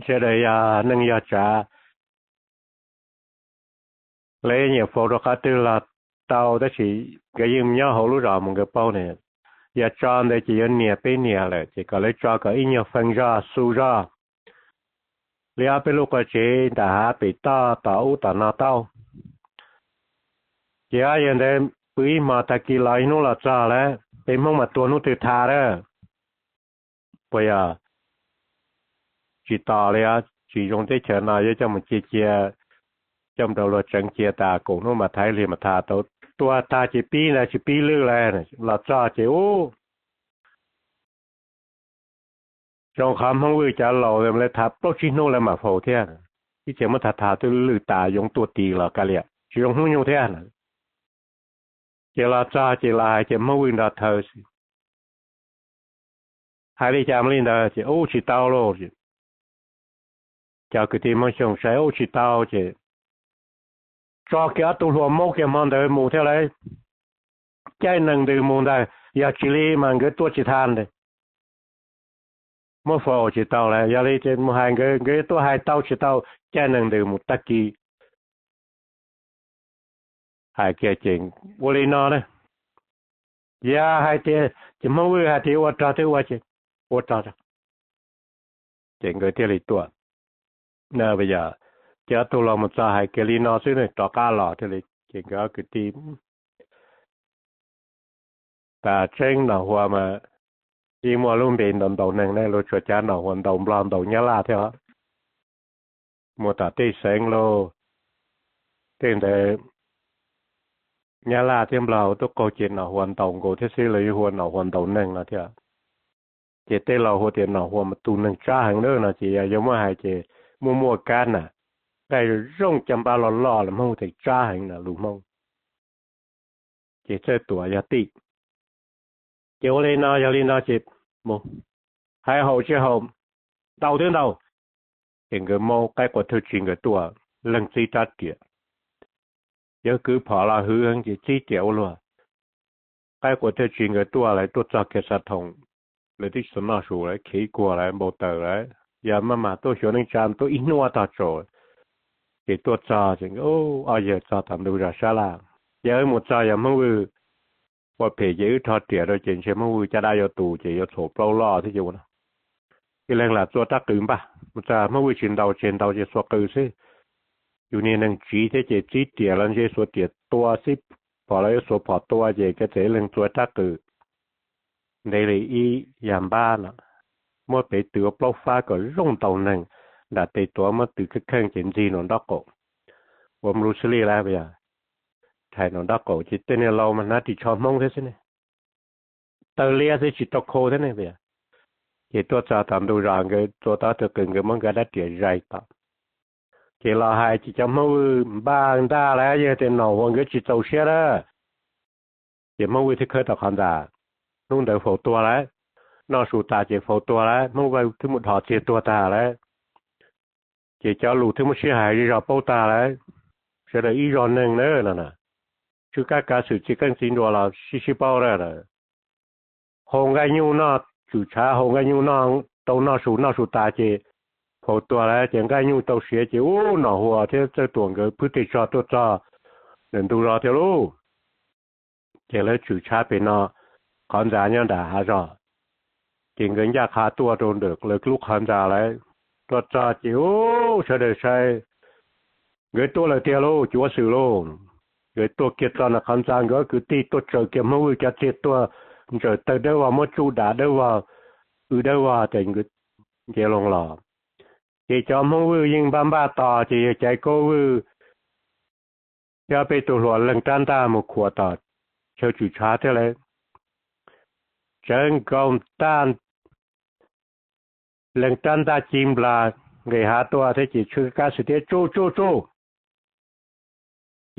sawv daws yog neej yog tsav, lawv nyiam faus rau qhov twg los tau, tab sis nkawd yeej nyob hauv lub zos mus nkawd paub ne. Yog tso ntawd ces yuav nias peb nias lawm ces kom lawv tso kom ib nyuag feem zog xu zog li ob peb lub qua tsev nram hav pem toj tom ub tom no tau. Ces ob yawg ntawd pw ib hmo tag kis los ib hnub los txog lawm, peb Hmoob mas tuag hnub twg tha lawm. Puas yog? Tsis tos li os, tsis zoo teb chaws no yuav coj mus cia cia, coj mus rau luag tseev cia tas kaum hnub mas tha ib hlis mas tha tau. Tuag tag ces pib ntag, tsis pib lwj li. Los txog ces ub, zoo qhov Hmoob Vwj cov laus lawv tha plaub tsib hnub lawv mam faus thiab. Ib txhia muab tha tha twb lwj tas yoov tuaj tis los kav liam, tsis zoo hnub nyoog thiab na. Ces los txog ces los hais ces Hmoob Vwj nrog thawj xwb. Hais li cas li ntawd ces ub tsis tau lauj. Cov kwv tij Hmoob Xyooj saib ub tsis tau ces tso kiag ob tug hluas Hmoob kiag hmo ntawd mus thiab lawm. Caij nees ntws mus ntag, yog tsis li mas nkawd tuaj tsis tau ntag. Muab faus tsis tau lawm, yog li ces mus hais nkawd, nkawd tuaj hais tau tsis tau, caij nees ntws mus tag kis. Hais kiag ces ua li no na, yog hais tias ces Hmoob Vwj hais tias ua rog twb ua ces ua rog. Ces nkawd thiaj li tuaj. Yog cov tug los mus txog hais kiag li no xwb ne, rov qab los thiaj li, ces nkawd ob kwv tij tas tseeb Nom Huas mas yeej muaj lub npe ntaus ntaus neeg ne, luag tsuas cav Nom Huas ntaus Nplog ntaus Nyab Laj thiab os. Mus tom tej xeev lauj, tej ntawd Nyab Laj thiab Nplog tub qaug ces Nom Huas ntaus nkaus thiab xwb, lawv yuav hu ua Nom Huas ntaus neeg no thiab. Ces tej laus hu tias Nom Huas mas tus neeg tsab heev na no ces yog yuav muab hais ces muaj muaj kab na, nqaij zoo caj npab loj loj los Hmoob hu tias tsab heev na lus Hmoob. Ces txawj tuam yog tij. Ces ua li no yog li no ces mus, hais haum tsis haum, ntaus twb ntaus. Ces nkawd muab qaib qua thawj tswv nkawd tuaj, leej txib rab riam. Yawg kwv phom los hwv heev ces txib riam ua luaj. Qaib qua thawj tswv nkawd tuaj lawm, tuaj txog kiag Xa Thoom, lawv twb tsis tau noj su lawm, khiav ib kuag lawm, npau taws lawm, yog maj mam tuaj xyuas neej tsa tuaj ib hnub tog tsaus. Ces tuaj txog ces ob yawg txog tom ntug zos sab laj. Ces wb mus txog yog Hmoob Vwj ua phem ces wb rho riam rau ces ntshe Hmoob Vwj caj dab yuav tu ces yuav txhaum plaub loj thiab ces ua no. Ib leeg lam txua rab qws npaj, mus txog Hmoob Vwj tsis ntaus, tseg ntaus ces xuas qws xwb. Yus niag neeg tsiv thiab ces txib riam los ntshe xuas riam tua xwb, phom los yuav xuas phom tua ces kev txawm ib leeg txua rab qws ntev li ib yag npab no, muab pem tws ua plaub fab kom zoo ntaus neeg, nram tes tuav muab tws kheej kheej ces ntxig nraum nraub qaum. Ua Bruce Lee lawm, rhais nraum nraub qaum ces tej niag laus mas hnav ris tsho Hmoob thiab xwb ne, taw liab xwb tsis tau khau thiab ne. Ces tuaj txog tom ntug zos nkawd txua tau tug qws, nkawd muab nkawd dab riam zais tom. Ces los hais ces cov Hmoob Vwj npaj ntaj lawm, yog tias Nom Huas nkawd tsis txaus siab lawm ces Hmoob Vwj thiaj khawb tau qhov ntxa. Hnub ntawd faus tuag lawm, noj su tas ces faus tuag lawm, Hmoob Vwj thiaj mus dhos txiag tuag tag lawm. Ces cov lus thiaj muab sib hais zej zog paub tag lawm, sawv daws ib zog neeg na no na. Tswj kab kav xwm txiv qeej txiv nruas los sib sib paub na. Haus nqaij nyuj noj, tswm tshav haus nqaij nyuj noj, tau noj su, noj su tas ces faus tuag lawm ces nqaij nyuj tau siav ces ub Nom Huas thiab Txawj Tuam nkawd phwb tej tsog tuaj txog ntawm ntug zos thiab lauj. Ces lawv tswm tshav pem no, qhov ntxa nyob nram hav zos. Ces nkawd ncaj qha tuaj rau ntawm lawv lub qhov ntxa lawm. Tuaj txog ces ub sawv daws saib, nkawd tuaj lawm tiag lauj, cuav xwm lauj. Nkawd tuaj kiag txog nram qhov ntxa, nkawd ob kwv tij tuaj tsaws kiag Hmoob Vwj cov txiag tuag, ntsaws taw dawb vog, muab tsuj dam dawb vog, w dawb vog ces nkawd nce loo los. Ces cov Hmoob Vwj yeej npaj npaj tos, ces yawg Caiv Kaub Vwj thiab peb tug hluas leej rab ntaj mus khuam tom chaw tswm tshav thiab lawm. Tsawv nkaus taj, leej rab ntaj ci nplas nqis hav tuaj thiab ces tswj kab xwm tias tsuj tsuj tsuj,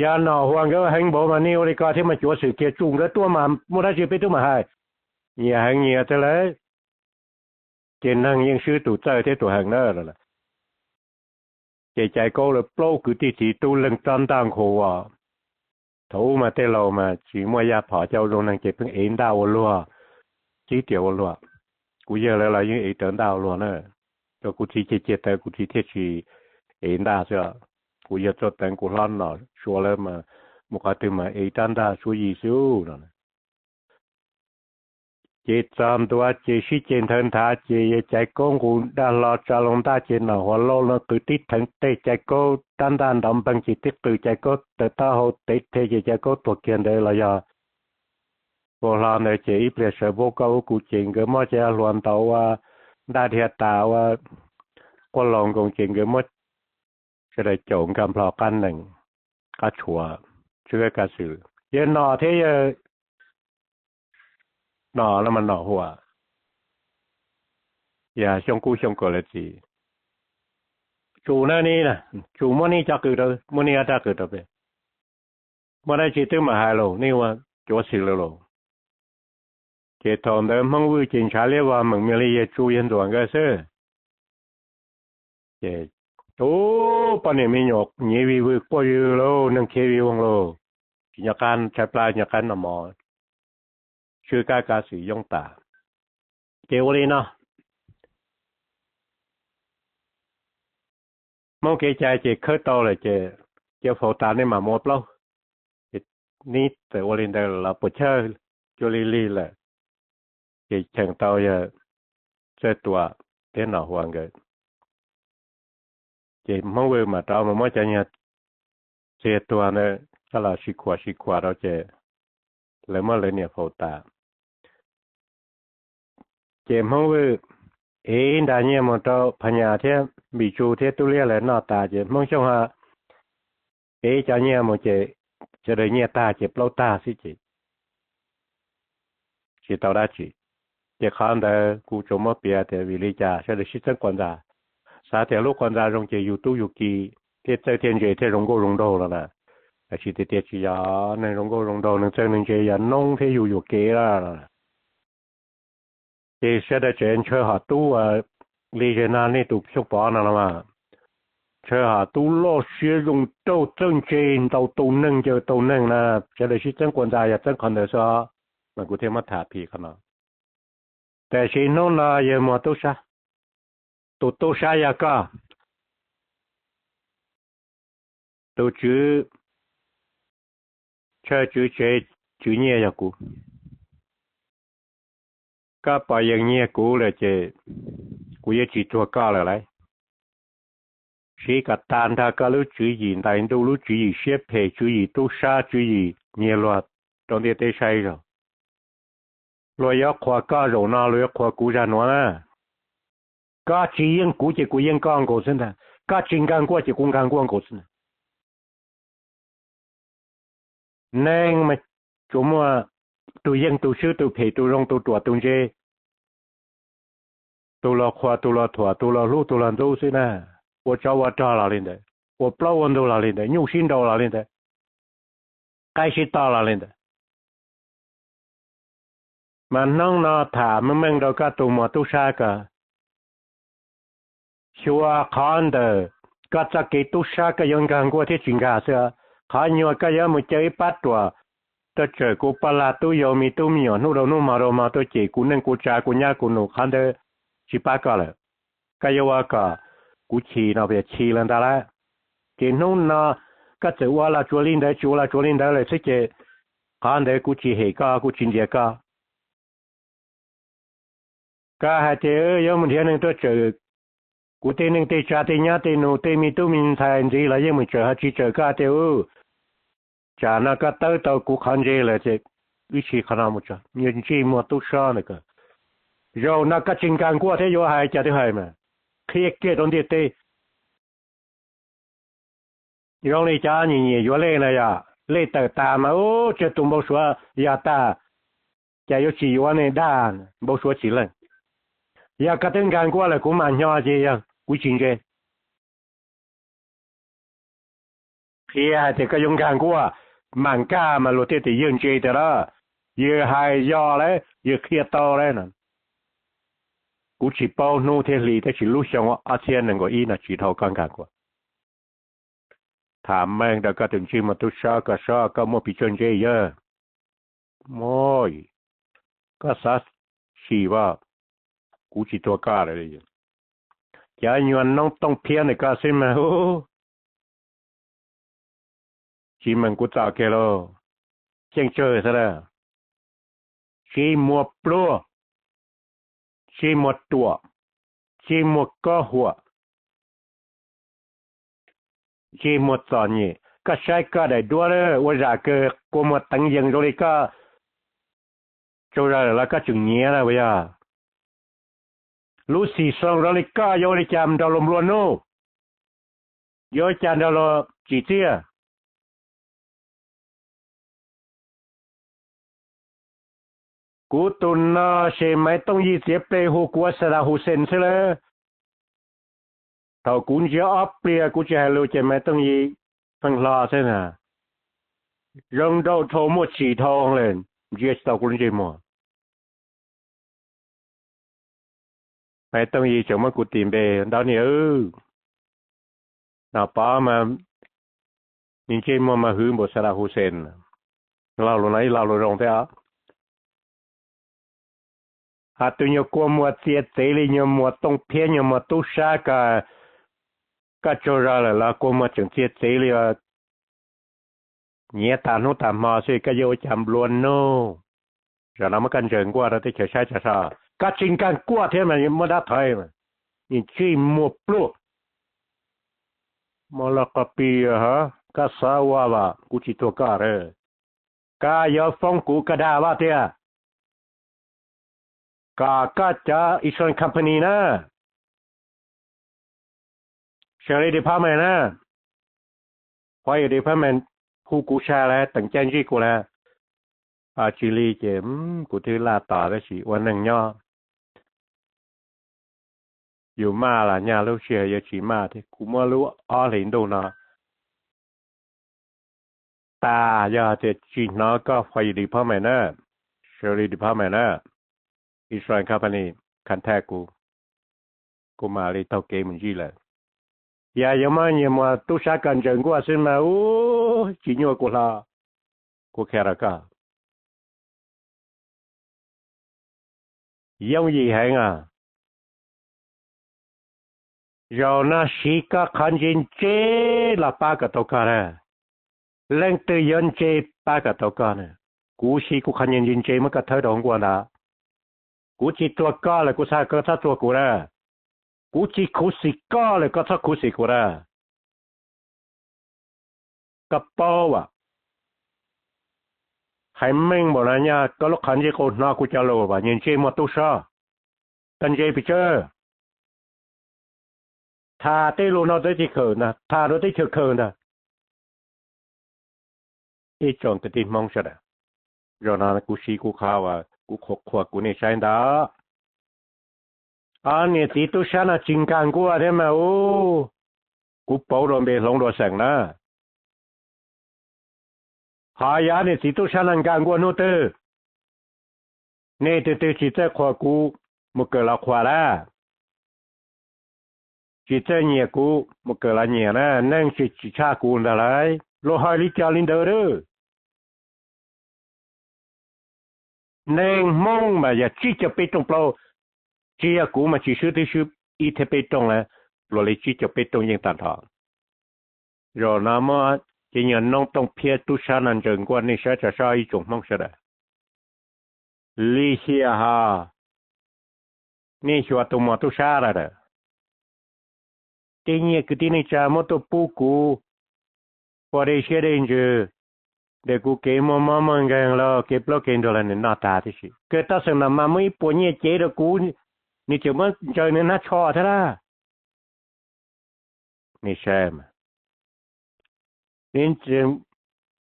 yog Nom Huas nkawd heev npaum mas nej ua li ko thiab mas cuav xwm kiag, tsuj nkawd tuaj mas muaj dab tsi peb twb mam hais. Nyias heev nyias thiab lawm. Ces neeg yeej swb tus txawj thiab tus heev na. Ces Caiv Kaub lawv plaub kwv tij txiv tub leej rab ntaj nkhaus as. Thaum ub mas tej laus mas tsis muaj yaj phom coj ua zoo neeg ces pheej ev ntaj ua luag, txib riam ua luag. Kuv yawg lawv los yeej ev rawv ntaj ua luag na. Rau kuv txiv cia cia tawv kuv txiv thiaj tsis ev ntaj xwb. Kuv yawg txawj teev kuv hlob Nom Suav lawv mas mus qhov twg mas ev rab ntaj suab yig xwb no. Ces txog ntua ces sib ceg nthawv nthav ces yawg Caiv Kaub nqus daj hlo tsa loo ntaj ces Nom Huas Lauj no qws tib theev teg Caiv Kaub rab ntaj nrov npeeg ces tib qws Caiv Kaub taw taub hau tev the ces Caiv Kaub tuag kiag ntawd los yog ua hlo ntawd ces ib pliag sawv paub koj ub kuv ces nkawd muab cov hluas ntaus ua ntaj dhia tas ua quaj laug nkoos ces nkawd muab sawv daws caum nkag nplho qab nees qab tshuam tswb kav xwm yawg Nom thiab yawg Nom los mas Nom Huas, yog Xyooj Kub Xyooj Kaus lawv txiv. Tsum na ni, tsum muab nej cov qws rau, muab nej ob rab qws rau peb. Muaj dab tsi twb mam hais los, nej ua cuav xwm lawm los. Ces thaum ntawd Hmoob Vwj ces ntshav liab vog meem me li yawg Tsu yawg Ntxuam nkawd xwb. Ces ub, poj niam me nyuam nyiv vij vwj quaj vij vwj lauj, neeg khiav vij voog lauj, tsis nco qab tshaib plab nco qab noj mov, tswb kab kav xwm yoob tas. Ces ua li no, Hmoob kev cai ces khawb tau lawm ces cia faus tas nej mam mus ua plaub. Ces neb txawm ua li ntawd los puas chawj, cuag li lig lawm. Ces cheem tau yawg Txawj Tuam thiab Nom Huas nkawd. Ces Hmoob Vwj mam rov mus muab cov nyuag txiag tuag ntawd coj los sib khuam sib khuam rau ces lawv muab lawv niam faus tas. Ces Hmoob Vwj ev nra nyiaj mus rau Phas Nyas thiab Npis Tsu thiab Tub Liab lawv noj tas ces Hmoob Xyooj ho ev cov nyiaj mus ces sawv daws nyiaj tag ces plaub tag xwb ces tsis tau dab tsi. Ces qhov ntawd kuv tsuas muab piav tias vim li cas sawv daws sib txeeb quas ntxa, xav tias lub quas ntxa zoo ces yus tub yus ki thiaj txawj thiaj ntse thiaj zoo nkauj zoo nraug los na. Tiam sis tiag tiag tsis yog, neeg zoo nkauj zoo nraug neeg txawj neeg ntse yog noob thiab yus yuam kev lawm. Ces sawv daws tseem ntshaw hom tub uas li zes no nej tus Xyooj Pov no los mas, ntshaw hom tub loj siab zoo nraug txawj ntse, ntaus tau neeg ncaws tau neeg na. Sawv daws sib txeeb quas ntxa yog txeeb qhov ntawd xwb, mas kuv thiaj muab tham phim qhov no. Tiam sis hnub no yawg muag tub sab, tus tub sab yog koj, tus tswv chaw tswv tsev tswv nyiaj yog kuv. Koj pom yees nyiag kuv lawm ces kuv yuav tsis tuag koj lawm lauj. Siv kom tag nrho koj lub tswv yim ntais ntuj, lub tswv yim siab phem, tswv yim tub sab, tswv yim nyiag luag rau ntiaj teb saib zog. Luag yuav qhuas koj zaum no, luag yuav qhuas kuv zag nuav na. Koj tsis yeej kuv ces kuv yeej koj nkaus xwb ntag, koj tsis nkag nkuaj ces kuv nkag nkuaj nkaus xwb ntag. Neeg mas tsuas muaj tus yeej tus swb, tus phem tus zoo, tus ruam tus ntse, tus luag qhuas tus luag thuam, tus luag hlub tus luag ntxub xwb na. Ua tsov ua rog los li ntawd, ua plaub ua ntug los li ntawd, nyuj sib nraus los li ntawd, qaib sib toj los li ntawd. Mas hnub no tham meej meej rau koj tus muam tub sab ko, xyuas qhov ntawm koj txoj kev tub sab koj yuav nkag nkuaj thiab tsis nkag xwb. Qhov nyuag koj yuav mus caw ib pab ruam tuaj tsawm kuv poj lag tub yau me tub me nyuam hnub rau hnub hmo rau hmo tuaj cem kuv neej kuv tsav kuv nyab kuv nus, qhov ntawd tsis pab koj lawm. Koj yuav ua kom kuv chim no yog chim los ntag lauj. Ces hnub no koj txawm ua los tsuas li ntawd tsis ua los tsuas li ntawd lawm xwb ces qhov ntawd kuv tsis hem koj kuv tsis ntxias koj. Koj hais tias yuav mus nrhiav neeg tuaj tsawm kuv tej neej tej tsav tej nyab tej nus tej me tub me ntxhais ntxiv los yeej mus tsawm ho tsis tsawm koj tias u, tsam no koj tawb tau kuv qhov ntse lawm ces wb sim qhov no mus tso, ntsej muag tub sab ntawm ko. Zaum no koj tsis nkag nkuaj thiab yuav hais cas twb hais mas, qhia kiag rau ntiaj teb. Zoo li cov nyiam nyiam yuav lej na yog, lej tawm tas mas u, tsawg tus npau suav yog tag, cas yuav tsis yuav ne dag, npau suav tsis leej. Yog koj twb nkag nkuaj lawm kuv mam hnyo ces yog kuv tsis ntse. Qhia hais tias koj yuav nkag nkuaj, mam nkag mas luag thiaj tias yawg ntse tiag lawm. Yawg hais yog lawm, yawg qhia tau lawm no. Kuv tsis paub hnub thiab hli tab sis lub xyoo ob txhiab nees nkaum ib no tsis dhau koj nkag nkuaj. Tham meej rau koj tus ntsej muag tub sab, koj saib koj muaj pes tsawg ntse yawg. Muaj, koj xav sim as, kuv tsis tuag koj lawm. Cov nyuag noob tooj phiab ntawm koj xwb mas, tsis meem kuv txom kiag lauj. Xyeej tsawg xwb lawm, sib muab pluag. ntsej muag ruam, ntsej muag kob huam, ntsej muag txom nyem, koj saib koj daim duab ua zam kawg, kua muag teev yees zoo li koj, tsaug zog lawm los koj tseem nyiav na puas yog? Lub xim xoo zoo li koj yuav ua li cas nrog luag nplua nuj? Yuav ua cas nrog luag tsim txiaj? Kuv tus no ces Maiv Tooj Yij txiav plig hu kuv ua Saddam Hussein xwb lawm. Thaum kuv ntsia ob pliag kuv tsis hais lus ces Maiv Tooj Yij feej hlo xwb na. Zoo nraug dhau muaj tsim dhau lawm, ntsia tsis tau kuv lub ntsej muag. Maiv Tooj Yij tseem muab kuv tis npe, Ntaub Niam, no pom mas nws ntsej muag mas hwv npaum Saddam Hussein. Lo lus no ib lo lus zoo thiab. Hos tus nyuag kua muag txia txev li nyuag muag Tooj Phiab nyuag muag tub sab ko, koj tsaug zog lawm los kua muag tseem txia txev li, nyiav tas hnub tas hmo xwb koj yuav ua cas nplua nuj? Zaum no muab koj ntsaws nkuaj rau teb chaws saib tso so. Koj tsis nkag nkuaj thiab mas muab dab thaiv, ntsej muag pluaj. Muab loj qo pi, koj xav ua vas kuv tsis tuag koj. Koj yuav foob kuv koj dag vaj tiag, kom koj cov insurance company na, Sheriff Department na, Fire Department hu kuv sai lawm, teem caij ntsij kuv lawm. Tsis li ces kuv twb laj tos tab sis ua neeg nyob, yus maj los nyaj lub sij hawm yuav tsis maj thiab. Kuv muab lub ob hlis ntuj no tas, yog tias tsis hnov koj Fire Department na, Sheriff Department na, Insurance Company contact kuv, kuv mam li taug kev mus ntsib lawm. Yog yuav muab nyuag muag tub sab ko ntsaws nkuaj xwb mas ub tsis nyuaj kuv hlo, kuv qhia rau koj. Yooj yim heev os. Zaum no siv koj qhov ntse ntse los pab kom tau koj na. Leej twg yuav ntse pab kom tau koj na? Kuv siv kuv qhov ntse ntse ntse muab koj thawb rau hauv nkuaj ntag. Kuv tsis tuag koj lawm kuv xav koj txhob tuag kuv na. Kuv tsis khuv xim koj lawm koj txhob khuv xim kuv na. Koj paub as, hais meej npaum no nyaj koj lub qhov ntsej qus hnov kuv cov lus as, niag ntsej muag tub sab, koj ntse pes tsawg? Tham tej lus no teb chaws khawm ntag, tham rau teb chaws khawm ntag. Ib tsoom kwv tij Hmoob sawv daws, zaum no kuv siv kuv qhov uas kuv qhuas qhuas kuv nej saib ntag. Ob niam txiv tub sab no tsis nkag nkuaj thiab mas ub, kuv pauv dua npe hloov dua xeem na. Ho yog ob niam txiv tub sab no nkag nkuaj hnub twg, nej tus twg tsis txawj qhuas kuv mus kawm los qhuas lawm, tsis txawj nyiam kuv mus kawm los nyiam na, neeg tsis tsis tshaj kuv ntag lauj. Luag hais li cas li ntawd a. Neeg Hmoob mas yog tsib caug peb rooj plaub, tsis yog kuv mas tsis swb twb swb ib thiab peb rooj lawm, luag li tsib caug peb rooj yeej tag nrho. Zaum no muab cov nyuag noob Tooj Phiab tub sab no ntsaws nkuaj nej saib tso sob ib tsoom Hmoob sawv daws. Lim hiam hos nej xyuas tus muam tub sab lawm. Tej nyiaj kwv tij neej tsa muab tuaj pub kuv ua dej siab dej ntsws, ntawm kuv kev muaj mob muaj nkeeg los kev plaub kev ntuag los nws noj tag tib si. Kawg toj xeem no mas muaj ib puas nyiaj cev rau kuv, nws tseem muab ntsaws nws hnab tsho thiab lawm. Nej saib mas,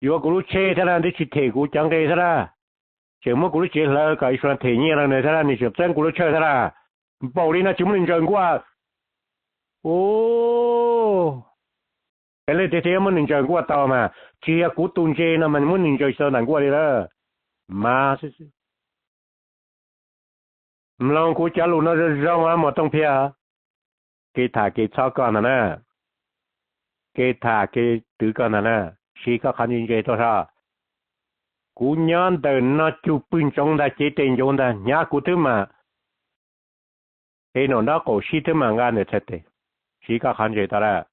yuav kuv lub tsheb thiab lawm, twb tsis them kuv cov nqe thiab lawm, tseem muab kuv lub tsev hlawv kom ib suav them nyiaj rau nws thiab lawm, nws tseem txeeb kuv lub tshawj thiab lawm. Npaum li no tsis muab nws ntsaws nkuaj. Ub, peb leej twg thiaj muab nws ntsaws nkuaj tau mas, tsis yog kuv tus ntse no mas muab nws ntsaws tsis tau ntawm nkuaj li lawm. Mas xwb xwb. Mloog kuv cov lus no zoo zoo os muam Tooj Phiab. Kev tham kev txhob koj ntag na, kev tham kev twv koj ntag na, siv koj qhov ntse ntse tuaj soj. Kuv nyob ntawm no cug pwg ntsoov ntag, cev tes ncuav ntag, hnyav kuv twb mam, es nraum nraub qaum sib twb mam nqa ntawm txhais tes. Siv koj qhov ntse tau lawm.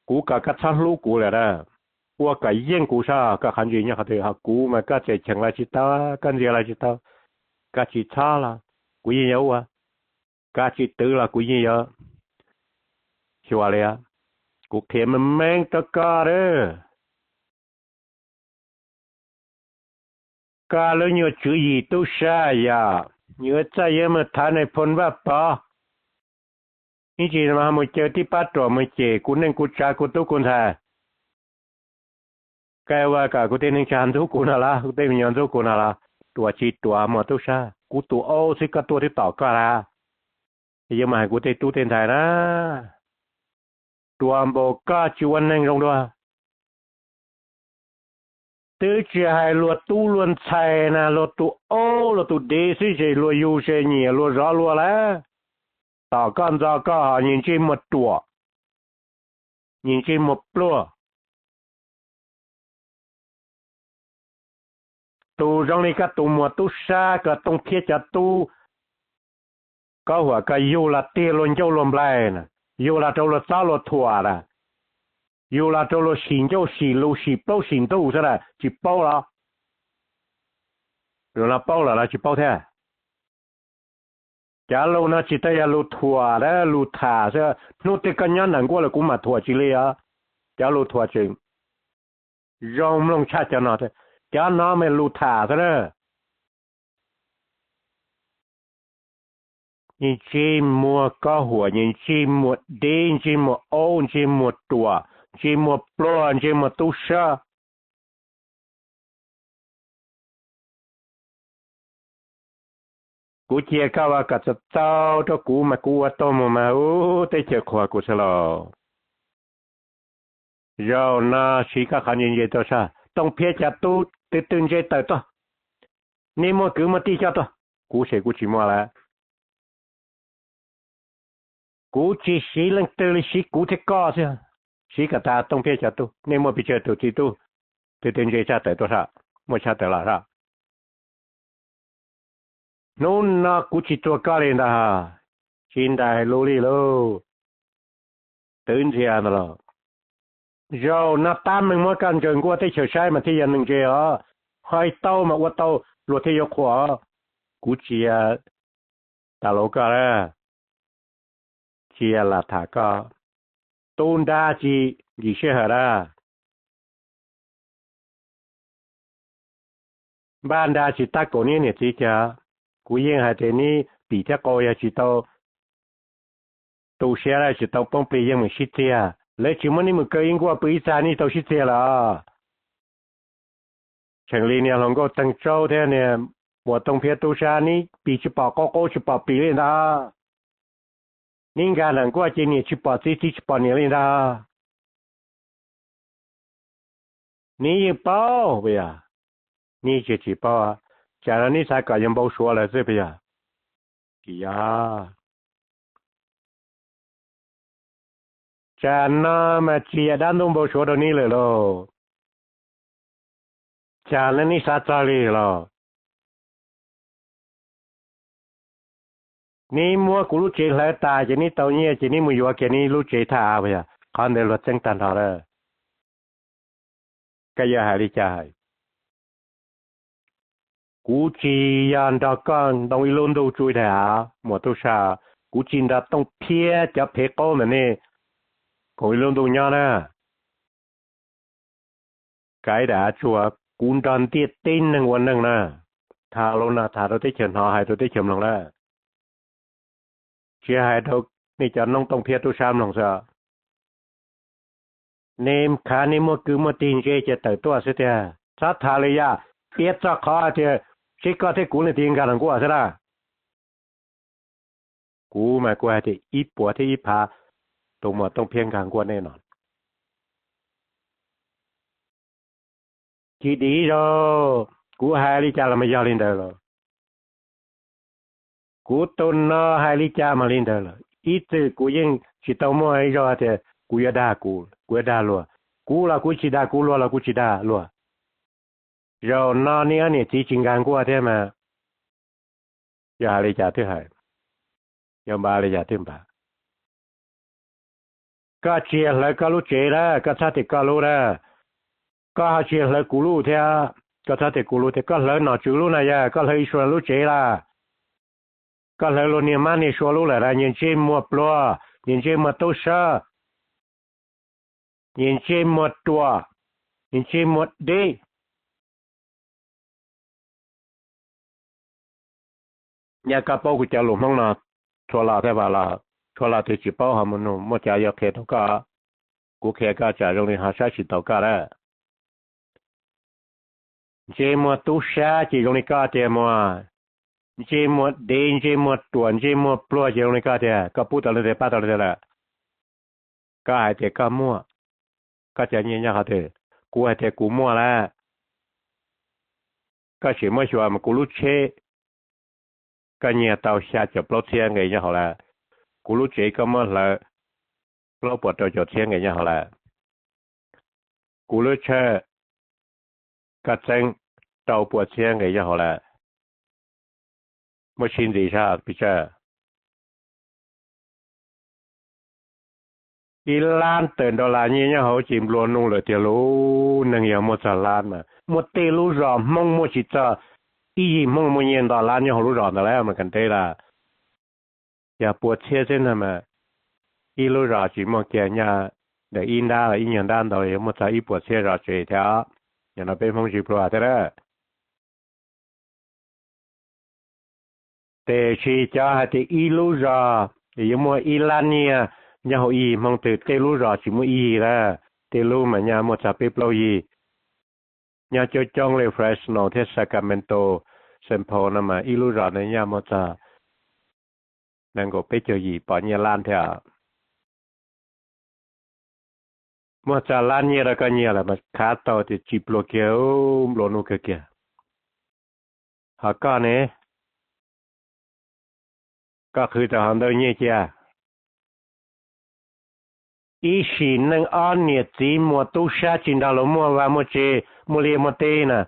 Kuv kom koj txhob hlub kuv lawm na, ua kom yeej kuv soj, koj qhov ntse nyob qhov twg ho kuv mas koj tseem cheem los tsis tau, koj ntxias los tsis tau, koj tsis txhob los. kuv yeej yuav ua, koj tsis twv los kuv yeej yuav xyuas li. Kuv qhia meej meej rau koj lawm. Koj lub nyuag tswv yim tub sab yog yuav txawj yuav mus thov nais phoo Vaj Pov, ib ntsis mus caw tib pab ruam mus cem kuv neej kuv tsav kuv tub kuv ntxhais. Koj ua kom kuv tej neej tsa ntxub kuv no los, kuv tej me nyuam ntxub kuv no los, ruam tsis ruam muaj tub sab, kuv tus aub xwb koj tuaj twb tom koj lawm, yuav mus hais kuv tej tub tej ntxhais na. Ruam npaum koj tsis ua neeg zoo dua. Twb tsis hais luag tub luag ntxhais na, luag tus aub luag tus dev xwb ces luag yug ces nyiam luag zov luag lawm. Tom koj ntxo koj ho nyias ntsej muag ruam, nyias ntsej muag pluag. Tus zoo li koj tus muam tub sab ko, Tooj Phiab cov tub, Kob Huam ko yug los tiag luag ncauj luag nplaig na, yug los rau luag txob luag thuam na, yug los rau luag sim ncauj sim lus sim plaub sim ntug xwb na, tsis paub los? Lus no paub lawm los tsis paub thiab? Cov lus no tsis tau yog lus thuam, lus tham xwb. Hnub twg koj nyob nram nkuaj lawm kuv mam thuam tsis li os. Cov lus thuam tseem zoo mloog tshaj cov no thiab. Cov no mas lus tham xwb na. Ntsej muag Kob Huam, ntsej muag dev, ntsej muag aub, ntsej muag ruam, ntsej muag pluag, ntsej muag tub sab. Kuv cia koj ua kom txaus txaus rau kuv mas kuv ua tau mus mas ub teb chaws qhuas kuv xwb lauj. Zaum no siv koj qhov ntse ntse tuaj saj, Tooj Phiab cov tub twg twg ntse tawm tuaj. Nej muaj kwv muaj tij coj tuaj, kuv ces kuv tsis muaj lawm. Kuv tsis siv leej twg li, siv kuv thiab koj xwb. Siv kom tas Tooj Phiab cov tub, nej muaj pes tsawg tus txiv tub twg twg ntse tshaj tawm tuaj saj, muaj tshaj tawm los saj. Hnub no kuv tsis txuag koj li ntag, tsis ntais lus li lauj. Twv ntxias ntag los. Zaum no tab meeg muab koj ntsaws nkuaj teb chaws saib mas thiaj yog neeg ntse os. Hais tau mas ua tau, luag thiaj yuav qhuas. Kuv tsis tas lus koj lawm, tsis lam tham koj. Tub nrab tsis nkim sij hawm lawm. Npaj nra tsis tab kaum neb niam txiv cag. Kuv yeej hais tias neb pim thiab qau yog tsis tau tu siab lawm tsis tau poob plig yeej meem sib txiag. Lawv tsis muab neb mus kaw ib nkuaj pw ib txag neb tau sib txiag lawm. Tseem li niag hluas nkauj Teej Tsaub thiab niag muam Tooj Phiab tub sab, neb pim tsis pom qau, qau tsis pom pim li ntag. Neb nkag nram nkuaj ces niam tsis pom txiv, txiv tsis pom niam li ntag. Neb yeej paub puas yog? Neb tsis tsis paub, tsam no neb xav kom yog npau suav lawm xwb puas yog? Tsis yog. Tsam no mas tsis yog dab ntuj npau suav rau neb lawm lauj. Tsam no neb xav txog li los? Neb muab kuv lub tsev hlawv tas ces neb tau nyiaj ces neb mus yuav kiag neb lub tsev thaj av puas yog? Qhov ntawd luag txeeb tag nrho lawm. Koj yuav hais li cas hais? Kuv tsis yog nrog koj ntoo ib lub ntuj tsuj ib daim av muam tub sab, kuv tsis nrog Tooj Phiab cov phev qaub ntawm nej koom ib lub ntuj nyob na. Kav ib daim av tsuag, kuv nrog ntiaj teb neeg ua neeg na. Tham lus no tham rau teb chaws hnov, hais rau teb chaws mloog na. Tsis hais rau nej cov noob Tooj Phiab tub sab mloog xwb. Nej khav nej muaj kwv muaj tij ntse ces tawm tuaj xwb tiag, txhob tham li yam, piav txog qhov hais tias seb koj thiab kuv leej twg nkag los nkuaj xwb na. Kuv mas kuv hais tias ib puas thiab ib phav tus muam Tooj Phiab nkag nkuaj nej no. Tsis dim zaug, kuv hais li cas los mas yog li ntawd los. Kuv tus no hais li cas mas li ntawd lawm. Ib txwm kuv yeej tsis tau muaj ib zaug hais tias kuv yuav dag kuv, kuv yuav dag luag. Kuv los kuv tsis dag kuv, luag los kuv tsis dag luag. Zaum no neb ob niam txiv tsis nkag nkuaj thiab mas yog hais li cas twb hais, yog npaj li cas twb npaj. Koj tsis yog hlawv koj lub tsev lawm, koj txhob tias koj lub na. Koj ho tsis yog hlawv kuv lub thiab, koj txhob tias kuv lub thiab. Koj hlawv nom tswv lub na, yog koj hlawv Israel lub tsev lawm. Koj hlawv luag niag mab niag sua lub lawm na, nyias ntsej muag pluag, nyias ntsej muag tub sab, nyias ntsej muag ruam, nyias ntsej muag dib. Nyaj koj paub kuv cov lus Hmoob no, txhua los thiab vam los, txhua los twb tsis paub ho mus nug, muaj cov yuav qhia rau koj, kuv qhia koj tsam zoo li ho saib tsis taus koj lawm. Ntsej muag tub sab ces zoo li koj tiag mas, ntsej muag dev, ntsej muag ruam, ntsej muag pluag ces zoo li koj tiag, koj pub tau leej twg pab tau leej twg lawm? Koj hais tias koj muaj, koj cov nyiaj nyob qhov twg? Kuv hais tias kuv muaj lawm. Koj sim muab xyuas mas kuv lub tsheb, koj nyiag tau xya caum plaub txhiab nqe nyob hauv lawm. Kuv lub tsev koj muab hlawv plaub puas rau caum txhiab nqe nyob hauv lawm. Kuv lub tshawj koj txeeb rau pua txhiab nqe nyob hauv lawm. Muab sib ntxiv saib pis tsawg. Ib lab tawm dollar nyiaj nyob hauv ces nplua nuj lawm tiag lauj. Neeg yog muaj txog lab mas muaj tej lub zos Hmoob muaj tsis txog ib yig Hmoob muaj nyiaj ntau lab nyob hauv lub zos ntawd lawm mas kam ntev lawm. Yog pua txhiab xwb no mas ib lub zos tsis muaj kiag nyob ntawm ib nrab los ib nyuag nrab ntau yuav muaj txog ib puas txhiab zos tsev thiab. Yog no peb Hmoob tsis pluag thiab lawm. Tiam sis cov hais tias ib lub zos yuav muaj ib lab nyiaj nyob hauv ib yig Hmoob twg, tej lub zos tsis muaj ib yig lawm, tej lub mas nyob muaj txog peb plaub yig. Nyob coob coob li Fresno thiab Sacramento, Saint Paul no mas ib lub zos ntawd nyob muaj txog nees nkaum peb caug yim pos nyiaj lab thiab. Muaj txog lab nyiaj rau koj nyiag lawm mas khav tau tias tsis pluag kiag, nplua nuj kawg kiag. Ho koj ne, koj qhwv tau hov ntau nyiaj cia. Ib sim neej ob niam txiv muaj tub sab tsis nrog luag muaj vaj muaj tsev muaj liaj muaj teb na,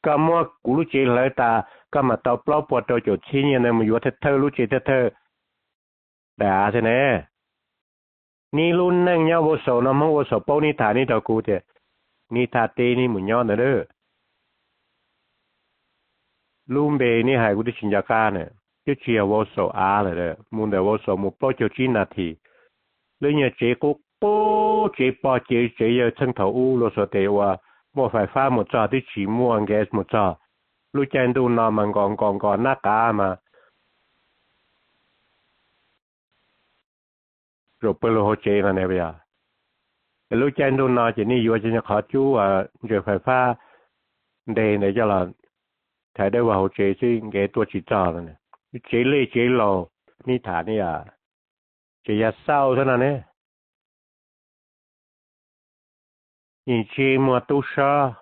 koj muab kuv lub tsev hlawv tas koj mam tau plaub puas rau caum txhiab nyiaj ntawd mus yuav thawj thawj lub tsev thawj thawj daim av thiab ne. Neb lub neej nyob Vauxhall no Hmoob Vauxhall paub neb tham neb rau kuv tias neb thaj teb neb mus nyob ntawd lawm. Lub npe neb hais kuv twb tsis nco qab na, twb tsis yog Vauxhall av lawm, mus ntawm Vauxhall mus plaub caug tsib nas this. Lub nyuag tsev qub qub tsev pog ces tsev yawg txheej thaum ub luag xuas tes ua, muaj fais fab mus txog twb tsis muaj nkev mus txog. Lub caij ntuj no mas nkos nkos nkos nab qav mas zaum pawg lug hauv tsev no ne. Yog lub caij ntuj no ces nej yuav cov qhov cub ntsaws fais fab nte ntawd coj los thaiv dawb vag hauv tsev xwb nkev tuaj tsis txog lawm. Tsev lej tsev laus neb tham ne, tseem yog xauj xwb no ne. Ntsej muag tub sab,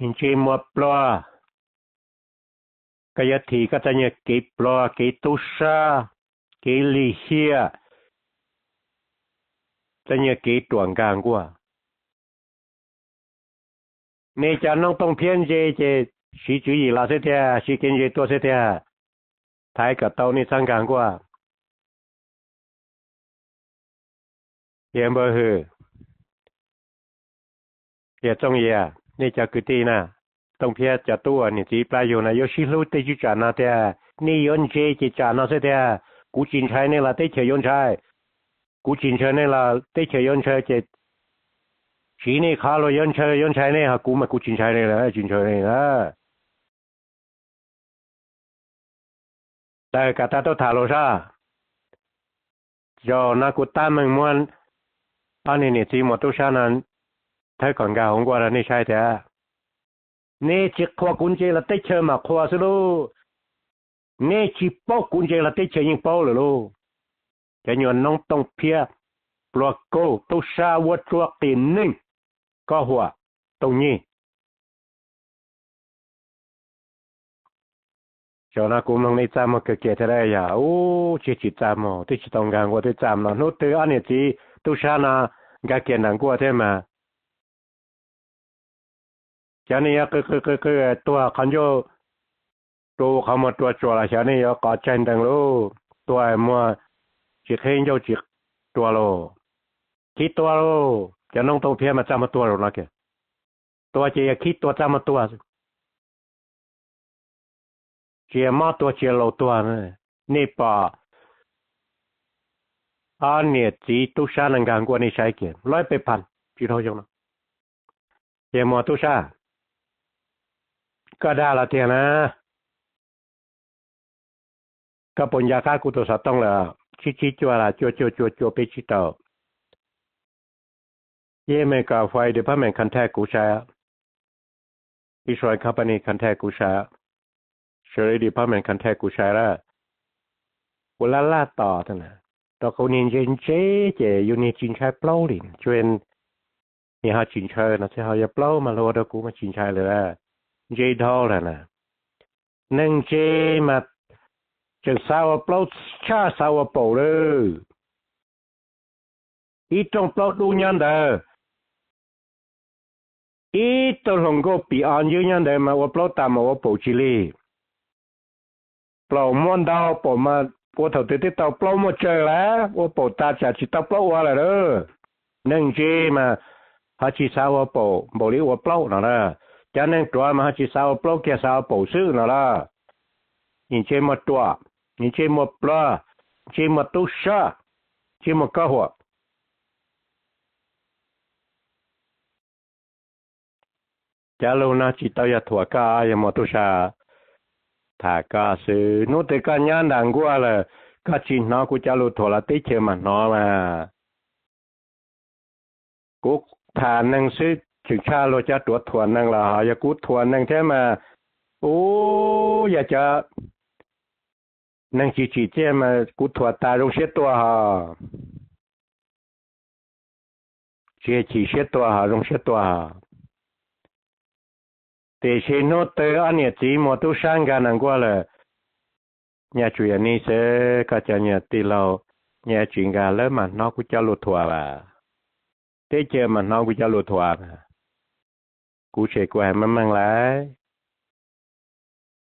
ntsej muag pluag. Koj yuav thim koj txoj nyuag kev pluag, kev tub sab, kev lim hiam, txoj nyuag kev ruam nkag nkuaj. Nej cov noob tooj phiab ntse ces siv tswv yim los xwb tiag, siv kev ntse tuaj xwb tiag, thaiv kom tau nej txhob nkag nkuaj. Yawg Npawg Hwm, Yawg Txooj Yias, nej cov kwv tij na, tooj phiab cov tub uas niam txiv plab yug na yuav sib hlub tej tswv tsam no tiag, nej yuav ntse ces tsam no xwb tiag. Kuv tsis ntshai nej los teb chaws yuav ntshai, kuv tsis ntshai nej los teb chaws yuav ntshai ces tsiv nej qhov luag yuav ntshai yuav ntshai nej, ho kuv mas kuv tsis ntshai nej lawm, tsis ntshai nej lawm. Tawm kom tau tuaj tham luag sab. Zaum no kuv tab meeg muab ob niag niam txiv muas tub sab no thawb kom nkag hauv nkuaj rau nej saib tias, nej tsis qhuas kuv ntse los teb chaws mam qhuas xwb lauj. Nej tsis paub kuv ntse los teb chaws yeej paub lawm lauj. Cov nyuag noob tooj phiab, pluag kauj, tub sab, vuab tsuab, qia neeg, kob huam, tooj nyij. Zaum no kuv mloog nej txaj muag kawg kiag thiab, yog ub tsis tsis txaj muag twb tsis tau nkag nkuaj twb txaj muag no, hnub twg ob niam txiv tub sab no nkag kiag nram nkuaj thiab mas xyov nej yuav qw qw qw qw tuag qhov ncauj rua qhov muag rua tsuas los xyov nej yuav qov tsaig ntees lauj. Tuag muag tsis qheb ncauj tsis rua lauj. Khib tuag lauj, cov noob tooj phiab mas txaj muag tuag zaum no kiag. Tuag ces yog khib tuag txaj muag tuag. tsis yog mob tuag tsis yog laus tuag. Nej pom ob niam txiv tub sab no nkag nkuaj nej saib kiag, lawv peb phaj tsis dhau xyoo no. Yawg muag tub sab, koj dag los tiag na. Koj puas nco qab kuv tus xov tooj lawm, tsib tsib cuaj los cuaj cuaj cuaj cuaj peb tsib rau? Yeej America Fire Department contact kuv sai, Israel Company contact kuv sai, Sheriff Department contact kuv sai lawm. Kuv laj laj tos rau qhov niag ntse ntse ces yus niag tsis ntshai plaub li, tsuas niag ho tsis ntshaw no xwb, ho yog plaub mas luag ua rau kuv mas tsis ntshai lawm. Ntse dhau lawm na. Neeg ntse mas tseem xav ua plaub tshaj xav ua paum lawm. Ib rooj plaub dub nyob ntawd, ib tug hluas nkauj pim o ncwb nyob ntawd mas ua plaub tas mas ua paum tsis lig. Plaub muaj ntau, paum mas ua thaum twg twb tau plaub muaj tsawg lawm, ua paum tas tsam tsis tau plaub ua lawm. Neeg ntse mas ho tsis xav ua paum npaum li ua plaub no lawm. Cov neeg ruam mas ho tsis xav ua plaub kiag xav ua paum xwb no lawm. Ntse muaj ruam, ntse muaj pluag, ntse muaj tub sab, ntse muaj kob huam. Cov lus no tsis tau yog thuam koj, yog muaj tub sab tham koj xwb. Hnub twg koj nyob nram nkuaj lawm, koj tsis hnov kuv cov lus thuam los teb chaws mas hnov mas. Kuv tham neeg xwb tseem tshaj luag cov ruam thuam neeg los ho yog kuv thuam neeg thiab mas, ub, yog cov neeg tsis tsim txiaj mas kuv thuam tas zoo siab tuaj ho. Tsis chim siab tuaj ho zoo siab tuaj ho. Tiam sis hnub twg ob niam txiv muaj tub sab nkag nram nkuaj lawm, nyaj tsuas yog nej xwb, koj cov niam tij laug, nyaj tsis nkag lawv mas hnov kuv cov lus thuam as. Teb chaws mas hnov kuv cov lus thuam as. Kuv ces kuv hais meej meej lawm.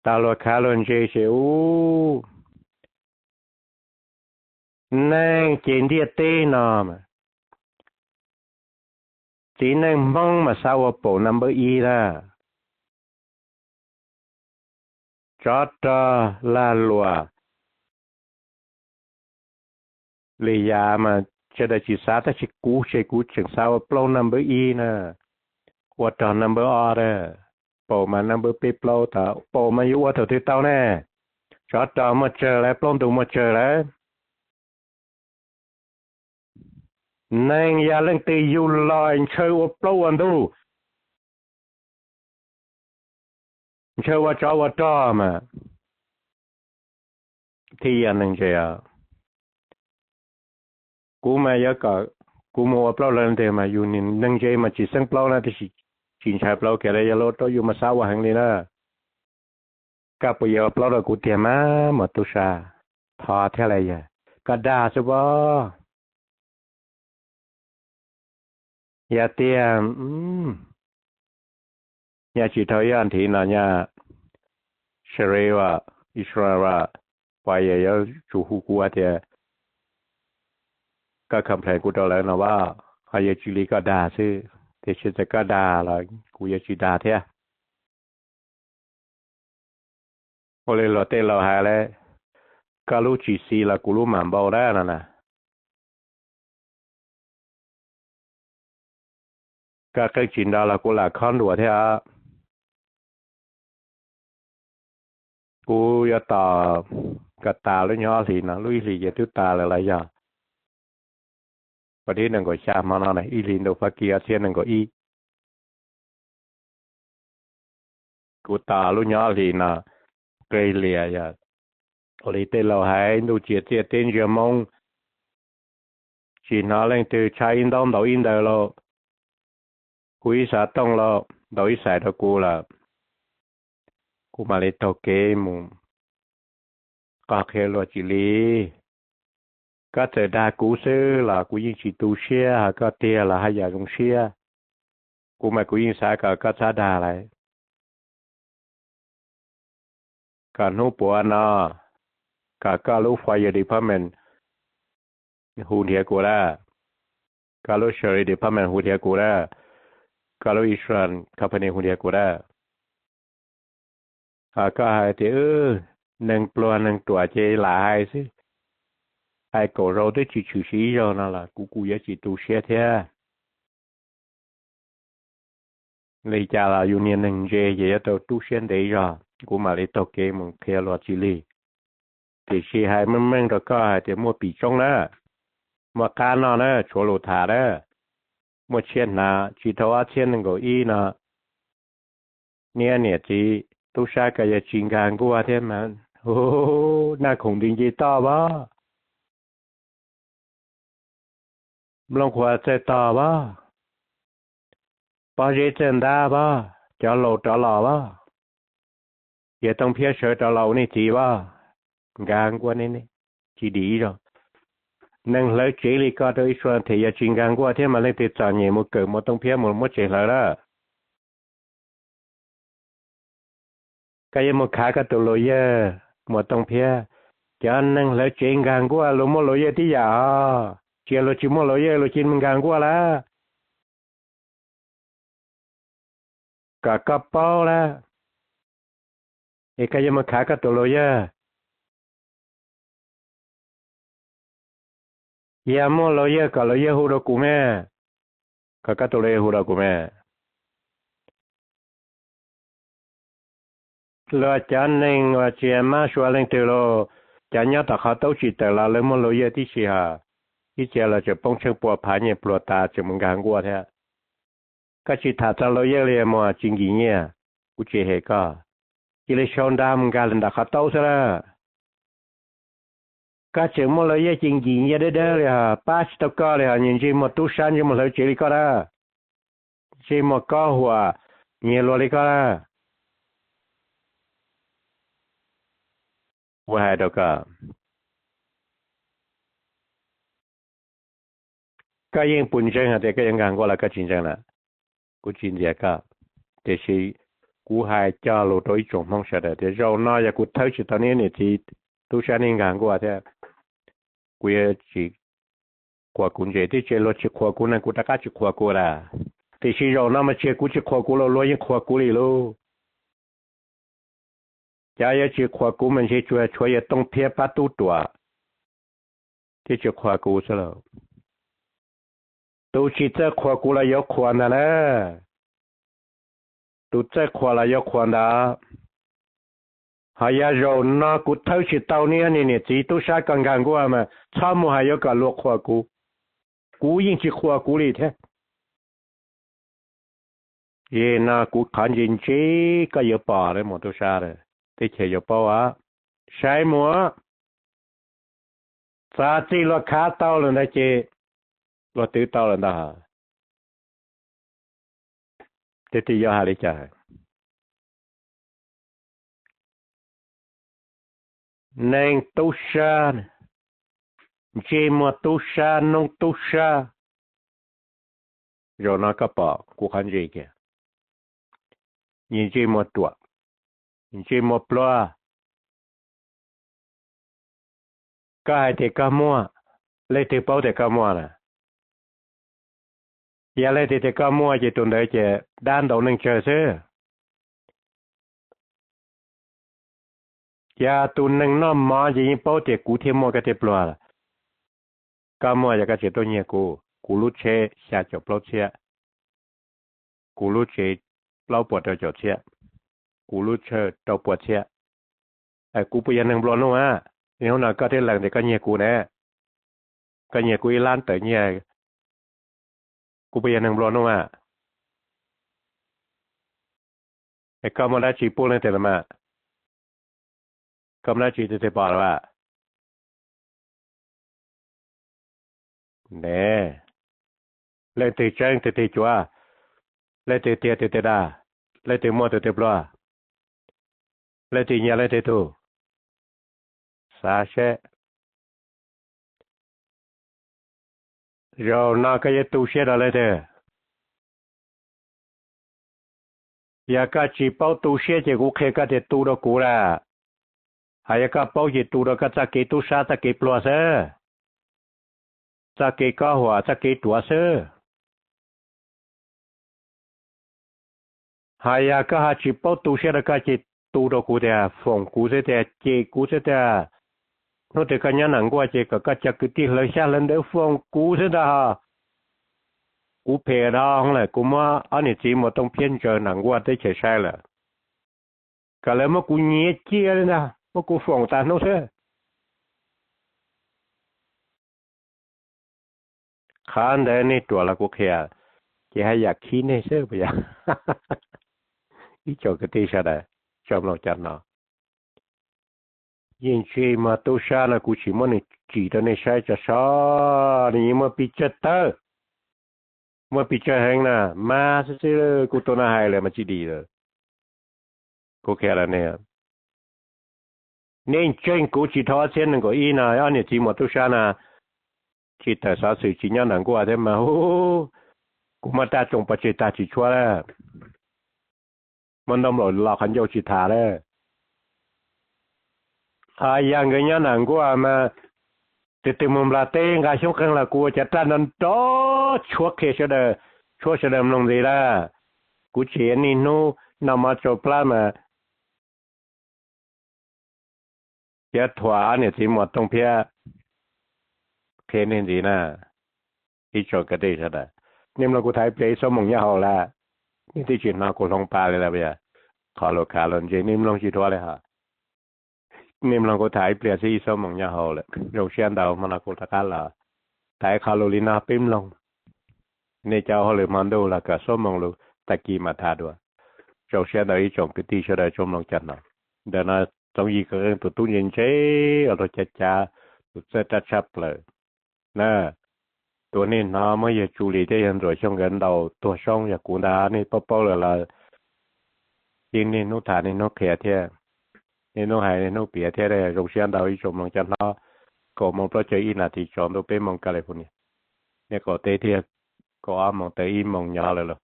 Tau luag khav luag ntse ces ub, neeg ces ntiaj teb no mas, txiv neej Hmoob mas xav ua paum number ib lawm. Tsov rog lag luam li yam mas sawv daws tsis xav, tab sis kuv ces kuv tseem xav ua plaub number ib na. Ua rog number ob a, paum mas number peb plaub tas, paum mas yuav ua thaum twg tau ne? Tsov rog muaj tsawg lawm, plaub ntug muaj tsawg lawm. Neeg yog leej twg yug los ntshaw ua plaub ua ntug, ntshaw ua tsov ua rog mas thiaj yog neeg ntse os. Kuv mas yuav kom kuv mus ua plaub leej twg mas yus neeg ntse mas tsis xeeb plaub na, tab sis tsis ntshai plaub kiag li, yog luag rau yus mas xav ua heev li na. Koj puas yuav ua plaub rau kuv tiag mas muaj tub sab? Thov thiab las yog koj dag xwb pob. Yog tiag, nyaj tsis dhau ib ob nthi no nyaj Sherry as, Israel as, puas yog yuav tsum hu kuv hais tias koj complain kuv rau lawv no as, ho yog tsis li koj dag xwb, tiam sis txawm koj dag los kuv yuav tsis dag thiab. Ua li luag tej laus hais lawm, koj lub tsis xis los kuv lub mam npau dab no na. Koj qeej tsis nto los kuv lam khob nruas thiab. Kuv yuav tos kom tas lub nyuag ob hlis no, lub ib hlis ces twb tas lawm los yog vas thib nees nkaum xya hmo no na, ib hlis ntuj fab kis ob txhiab nees nkaum ib. Kuv tos lub nyuag ob hlis no, qe lias yog ua li tej laus hais ntuj txias txiaj teb ntsia hmoob, tsis hnov leej twg tshaj ib ntaub ntaus ib ntawd lauj, hu ib xav tooj lauj, ntaus ib xais rau kuv lawm, kuv mam li taug kev mus qog qhia luag tsis li. Koj txawm dag kuv xwb los kuv yeej tsis tu siab, ho koj tiag los haj yam zoo siab. Kuv mas kuv yeej xav kom koj txhob dag lawm. Kom hnub puav no, kom koj lub fire department hu nrhiav kuv lawm, koj lub sheriff department hu nrhiav kuv lawm, koj lub insurance company hu nrhiav kuv lawm. Ho koj hais tias wb Neeg pluag neeg ruam ces lam hais xwb, hais kaum zaus twb tsis tshwm sim ib zaug no los kuv kuj yuav tsis tu siab thiab. Li cas los yus niag neeg ntse ces yuav tau tu siab ntev zog, kuv mam li taug kev mus qhia luag tsis lig. Tiam sis hais meej meej rau koj hais tias muaj pim tsoob na, muaj qab noj na, tshuav lus tham na, muaj tshiab hnav, tsis dhau ob txhiab nees nkaum ib no, niam txiv tub sab ko yog tsis nkag nkuaj thiab mas, naj khoom nti nce toj pab, nplooj qhuav txawj tog pab, pob zeb txawj ntab pab, cov laus rov los pab, yawg Tooj Phiab sawv rov los ua nej txiv pab, nkag nkuaj ne, tsis dim ib zaug. Neeg hlawv tsev li koj rau ib suab them yog tsis nkag nkuaj thiab mas leej twg txom nyem mus kawm Muas Tooj Phiab mus muab tsev hlawv lawm. Koj yuav mus khav koj tus luag yawg Muas Tooj Phiab, cov neeg hlawv tsev nkag nkuaj luag muaj luag yawg tib yam os, tsis yog luag tsis muaj luag yawg luag cia nkag nkuaj lawm. Kom koj paub lawm, es koj yuav mus khav koj tus luag yawg. Yog muaj luag yawg kom luag yawg hu rau kuv me, kom koj tus luag yawg hu rau kuv me. Luag cov neeg uas tsis mab sua leej twg los, cov nyob tom qhov taub tsis tawm los lawv muaj luag yawg tib si hos, ib txhia los tseem poob tsheej pua phav nyiaj pluag tas tseem mus nkag nkuaj thiab. Koj tsis tham txog luag yawg li mas tsis nkim nyiaj, kuv tsis hem koj, cia li sau nra mus nkag nram qhov taub xwb lawm. Koj tseem muaj luag yawg ces nkim nyiaj dawb dawb li hos, pab tsis tau koj li hos, nyias ntsej muag tub sab ntsej muag hlawv tsev li koj na, ntsej muag kob huam nyiag luag li koj na. Kuv hais rau koj, koj yeej puas ntseeg hais tias koj yuav nkag nkuaj los koj tsis ntseeg na? Kuv tsis ntxias koj, tiam sis kuv hais cog lus rau ib tsoom Hmoob sawv daws tias zaum no yog kuv thawb tsis tau nej niam txiv tub sab nej nkag nkuaj thiab, kuv yuav tsis qhuas kuv ntses thiab, luag tsis qhuas kuv ne kuv rov qab tsis qhuas kuv lawm. Tiam sis zaum no mas tsis yog kuv tsis qhuas kuv los luag yeej qhuas kuv li lauj. Cov yuav tsis qhuas kuv mas ntshe tsuas tshuav yawg Tooj Phiab pab tub ruam thiab tsis qhuas kuv xwb lauj. Tus tsis txawj qhuas kuv los yuav qhuas ntag na. Tus txawj qhuas los yuav qhuas ntag. Ho yog zaum no kuv thawb tsis tau nej niam txiv tub sab koj nkag nkuaj mas txhob mus hais yuav kom luag qhuas kuv. Kuv yeej tsis qhuas kuv li thiab. Yog no kuv qhov ntse ntse koj yuav pom lawm mus tub sab lawm, teb chaws yuav paub os. Saib mus, txog txij luag khav tau lawm ntag ces luag twv tau lawm ntag. Tes twb yuav hais li cas? Neeg tub sab, ntsej muag tub sab, noob tub sab, zaum no koj pom kuv qhov ntse kiag. Nyias ntsej muag ruam, ntsej muag pluag. Koj hais tias koj muaj, leej twg paub tias koj muaj na? Yog leej twg tias koj muaj ces tus ntawd ces dab ntaus neeg tsawg xwb. Yog tus neeg noj mov ces yeej paub tias kuv thiaj muaj koj thiaj pluag. Koj muaj yog koj tseem tuaj nyiag kuv, kuv lub tsheb xya caum plaub txhiab, kuv lub tsev plaub puas rau caum txhiab, kuv lub tshawj rau puas txhiab. Kuv puas yog neeg nplua nuj a? Hnub no koj thiaj lees tias koj nyiag kuv ne, koj nyiag kuv ib lab tawm nyiaj, kuv puas yog neeg nplua nuj a? Es koj muaj dab tsi pub leej twg los mas? Koj muaj dab tsi tus twg pom los as? Ne, leej twg tseeb tus twg cuav, leej twg tiag tus twg dag, leej twg muaj tus twg pluag, leej twg nyiag leej twg tug? Xav seb, zaum no koj yuav tu siab rau leej twg? Yog koj tsis paub tu siab ces kuv qhia koj tias tu rau kuv lawm. Hos yog koj paub ces tu rau koj txoj kev tub sab txoj kev pluag xwb, txoj kev kob huam txoj kev ruam xwb. Hos yog koj ho tsis paub tu siab rau koj ces tu rau kuv tiag, foom kuv xwb tiag, cem kuv xwb tiag. Hnub twg koj nyob Nam Nkuaj ces kom koj cov kwv tij hlawv xyab hlawv ntawv foom kuv xwb ntag. Kuv phem dhau lawm, kuv muab ob niam txiv Muas Tooj Phiab ntsaws Nam Nkuaj teb chaws saib lawm. Kom lawv muab kuv nyiav cia li ntag, muab kuv foom tas hnub xwb. Qhov ntawd nej ruam los kuv qhia, ces haj yam khib nej xwb puas yog? Ib tsoom kwv tij sawv daws, tsoom mloog cov no, yeej tsis muaj tub sab no kuv tsis muab nws tsim rau nej saib tso so, nws yeej muaj pes tsawg tawm, muaj pes tsawg heev na, mas xwb xwb kuv tus no hais lawm mas tsis dim lawm. Kuv qhia rau nej, nej ntseeg kuv tsis dhau ob txhiab nees nkaum ib no ob niam txiv Muas tub sab na, tsis tawm xov xwm tsis nyob Nam Nkuaj thiab mas, kuv muab raj tsoo pov tseg tag tsis tshuav lawm, muab ntaub nplaum los qhov ncauj tsis tham lawm. Yog nkawd nyob Nam Nkuaj mas, tus twg mus Nplog teb nqa xyoob qeej los kuv ua cov raj nrov nrov tshuav qhia sawv daws, tshuav sawv daws mloog ntxiv lawm. Kuv tseem niaj hnub noj mov tsau plab mas yuav thuam ob niam txiv Muas Tooj Phiab qhia nej ntxiv na. Ib tsoom kwv tij sawv daws, nej mloog kuv tham ib pliag ib xuab moos nyob hauv lawm, nej twb tsis hnov kuv hloov pa li lawm. Qhov lus khav lus ntse nej mloog tsis dhuav li hos. Nej mloog kuv tham ib pliag xwb ib xuab moos nyob hauv lawm, zoo siab ntau hmo no kuv rov qab los tham ib qho lus li no peb mloog. Nej cov hauj lwm hmo ntuj los kom xuab moos lus tag kis mam tham dua. Zoo siab ntau ib tsoom kwv tij sawv daws tsoom mloog cov no. Ntawm no Txoov Yig Kawm Qeej tus tub ntse ntse, ua rau cav cav, tus txawj raj tshaj plaws na. Tus nej hnov muab yawg Tsu Lis thiab yawg Ntxuam Xyooj nkawd ntaus tuag soob yog kuv ntag, nej paub paub lawm los yeej niaj hnub tham niaj hnub qhia thiab, niaj hnub hais niaj hnub piav thiab. Zoo siab ntau ib tsoom mloog cov no. Kaum moos plaub caug ib nas this tsaus ntuj, peb moos California, nej qaum teb thiab, kaum ob moos tawm ib moos nyob lawm lauj.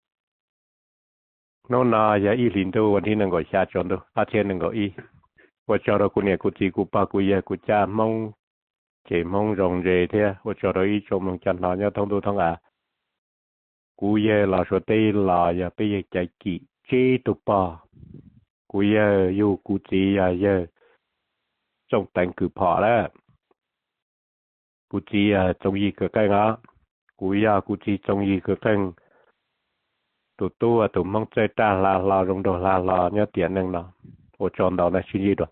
Hnub no yog ib hlis ntuj vas thib nees nkaum xya tsaus ntuj ob txhiab nees nkaum ib. Ua tsaug rau kuv niam kuv txiv kuv pog kuv yawg kuv caj Hmoob, ces Hmoob zoo ntse thiab ua tsaug rau ib tsoom mloog cov no nyob thoob ntuj thoob av. Kuv yawg los Suav teb los yog peb yawg Caiv Kim tsib tug pog. Kuv yawg yug kuv txiv yog yawg Txooj Teev Kws Phom lawm. Kuv txiv yog Txoov Yig Kawm Qeej os. Kuv yog kuv txiv Txoov Yig Kawm Qeej tus tub, tus Hmoob txawj raj hla hlo zoo nraug hla hlo nyob tiam neej no. Ua tsaug ntau na, sib ntsib dua.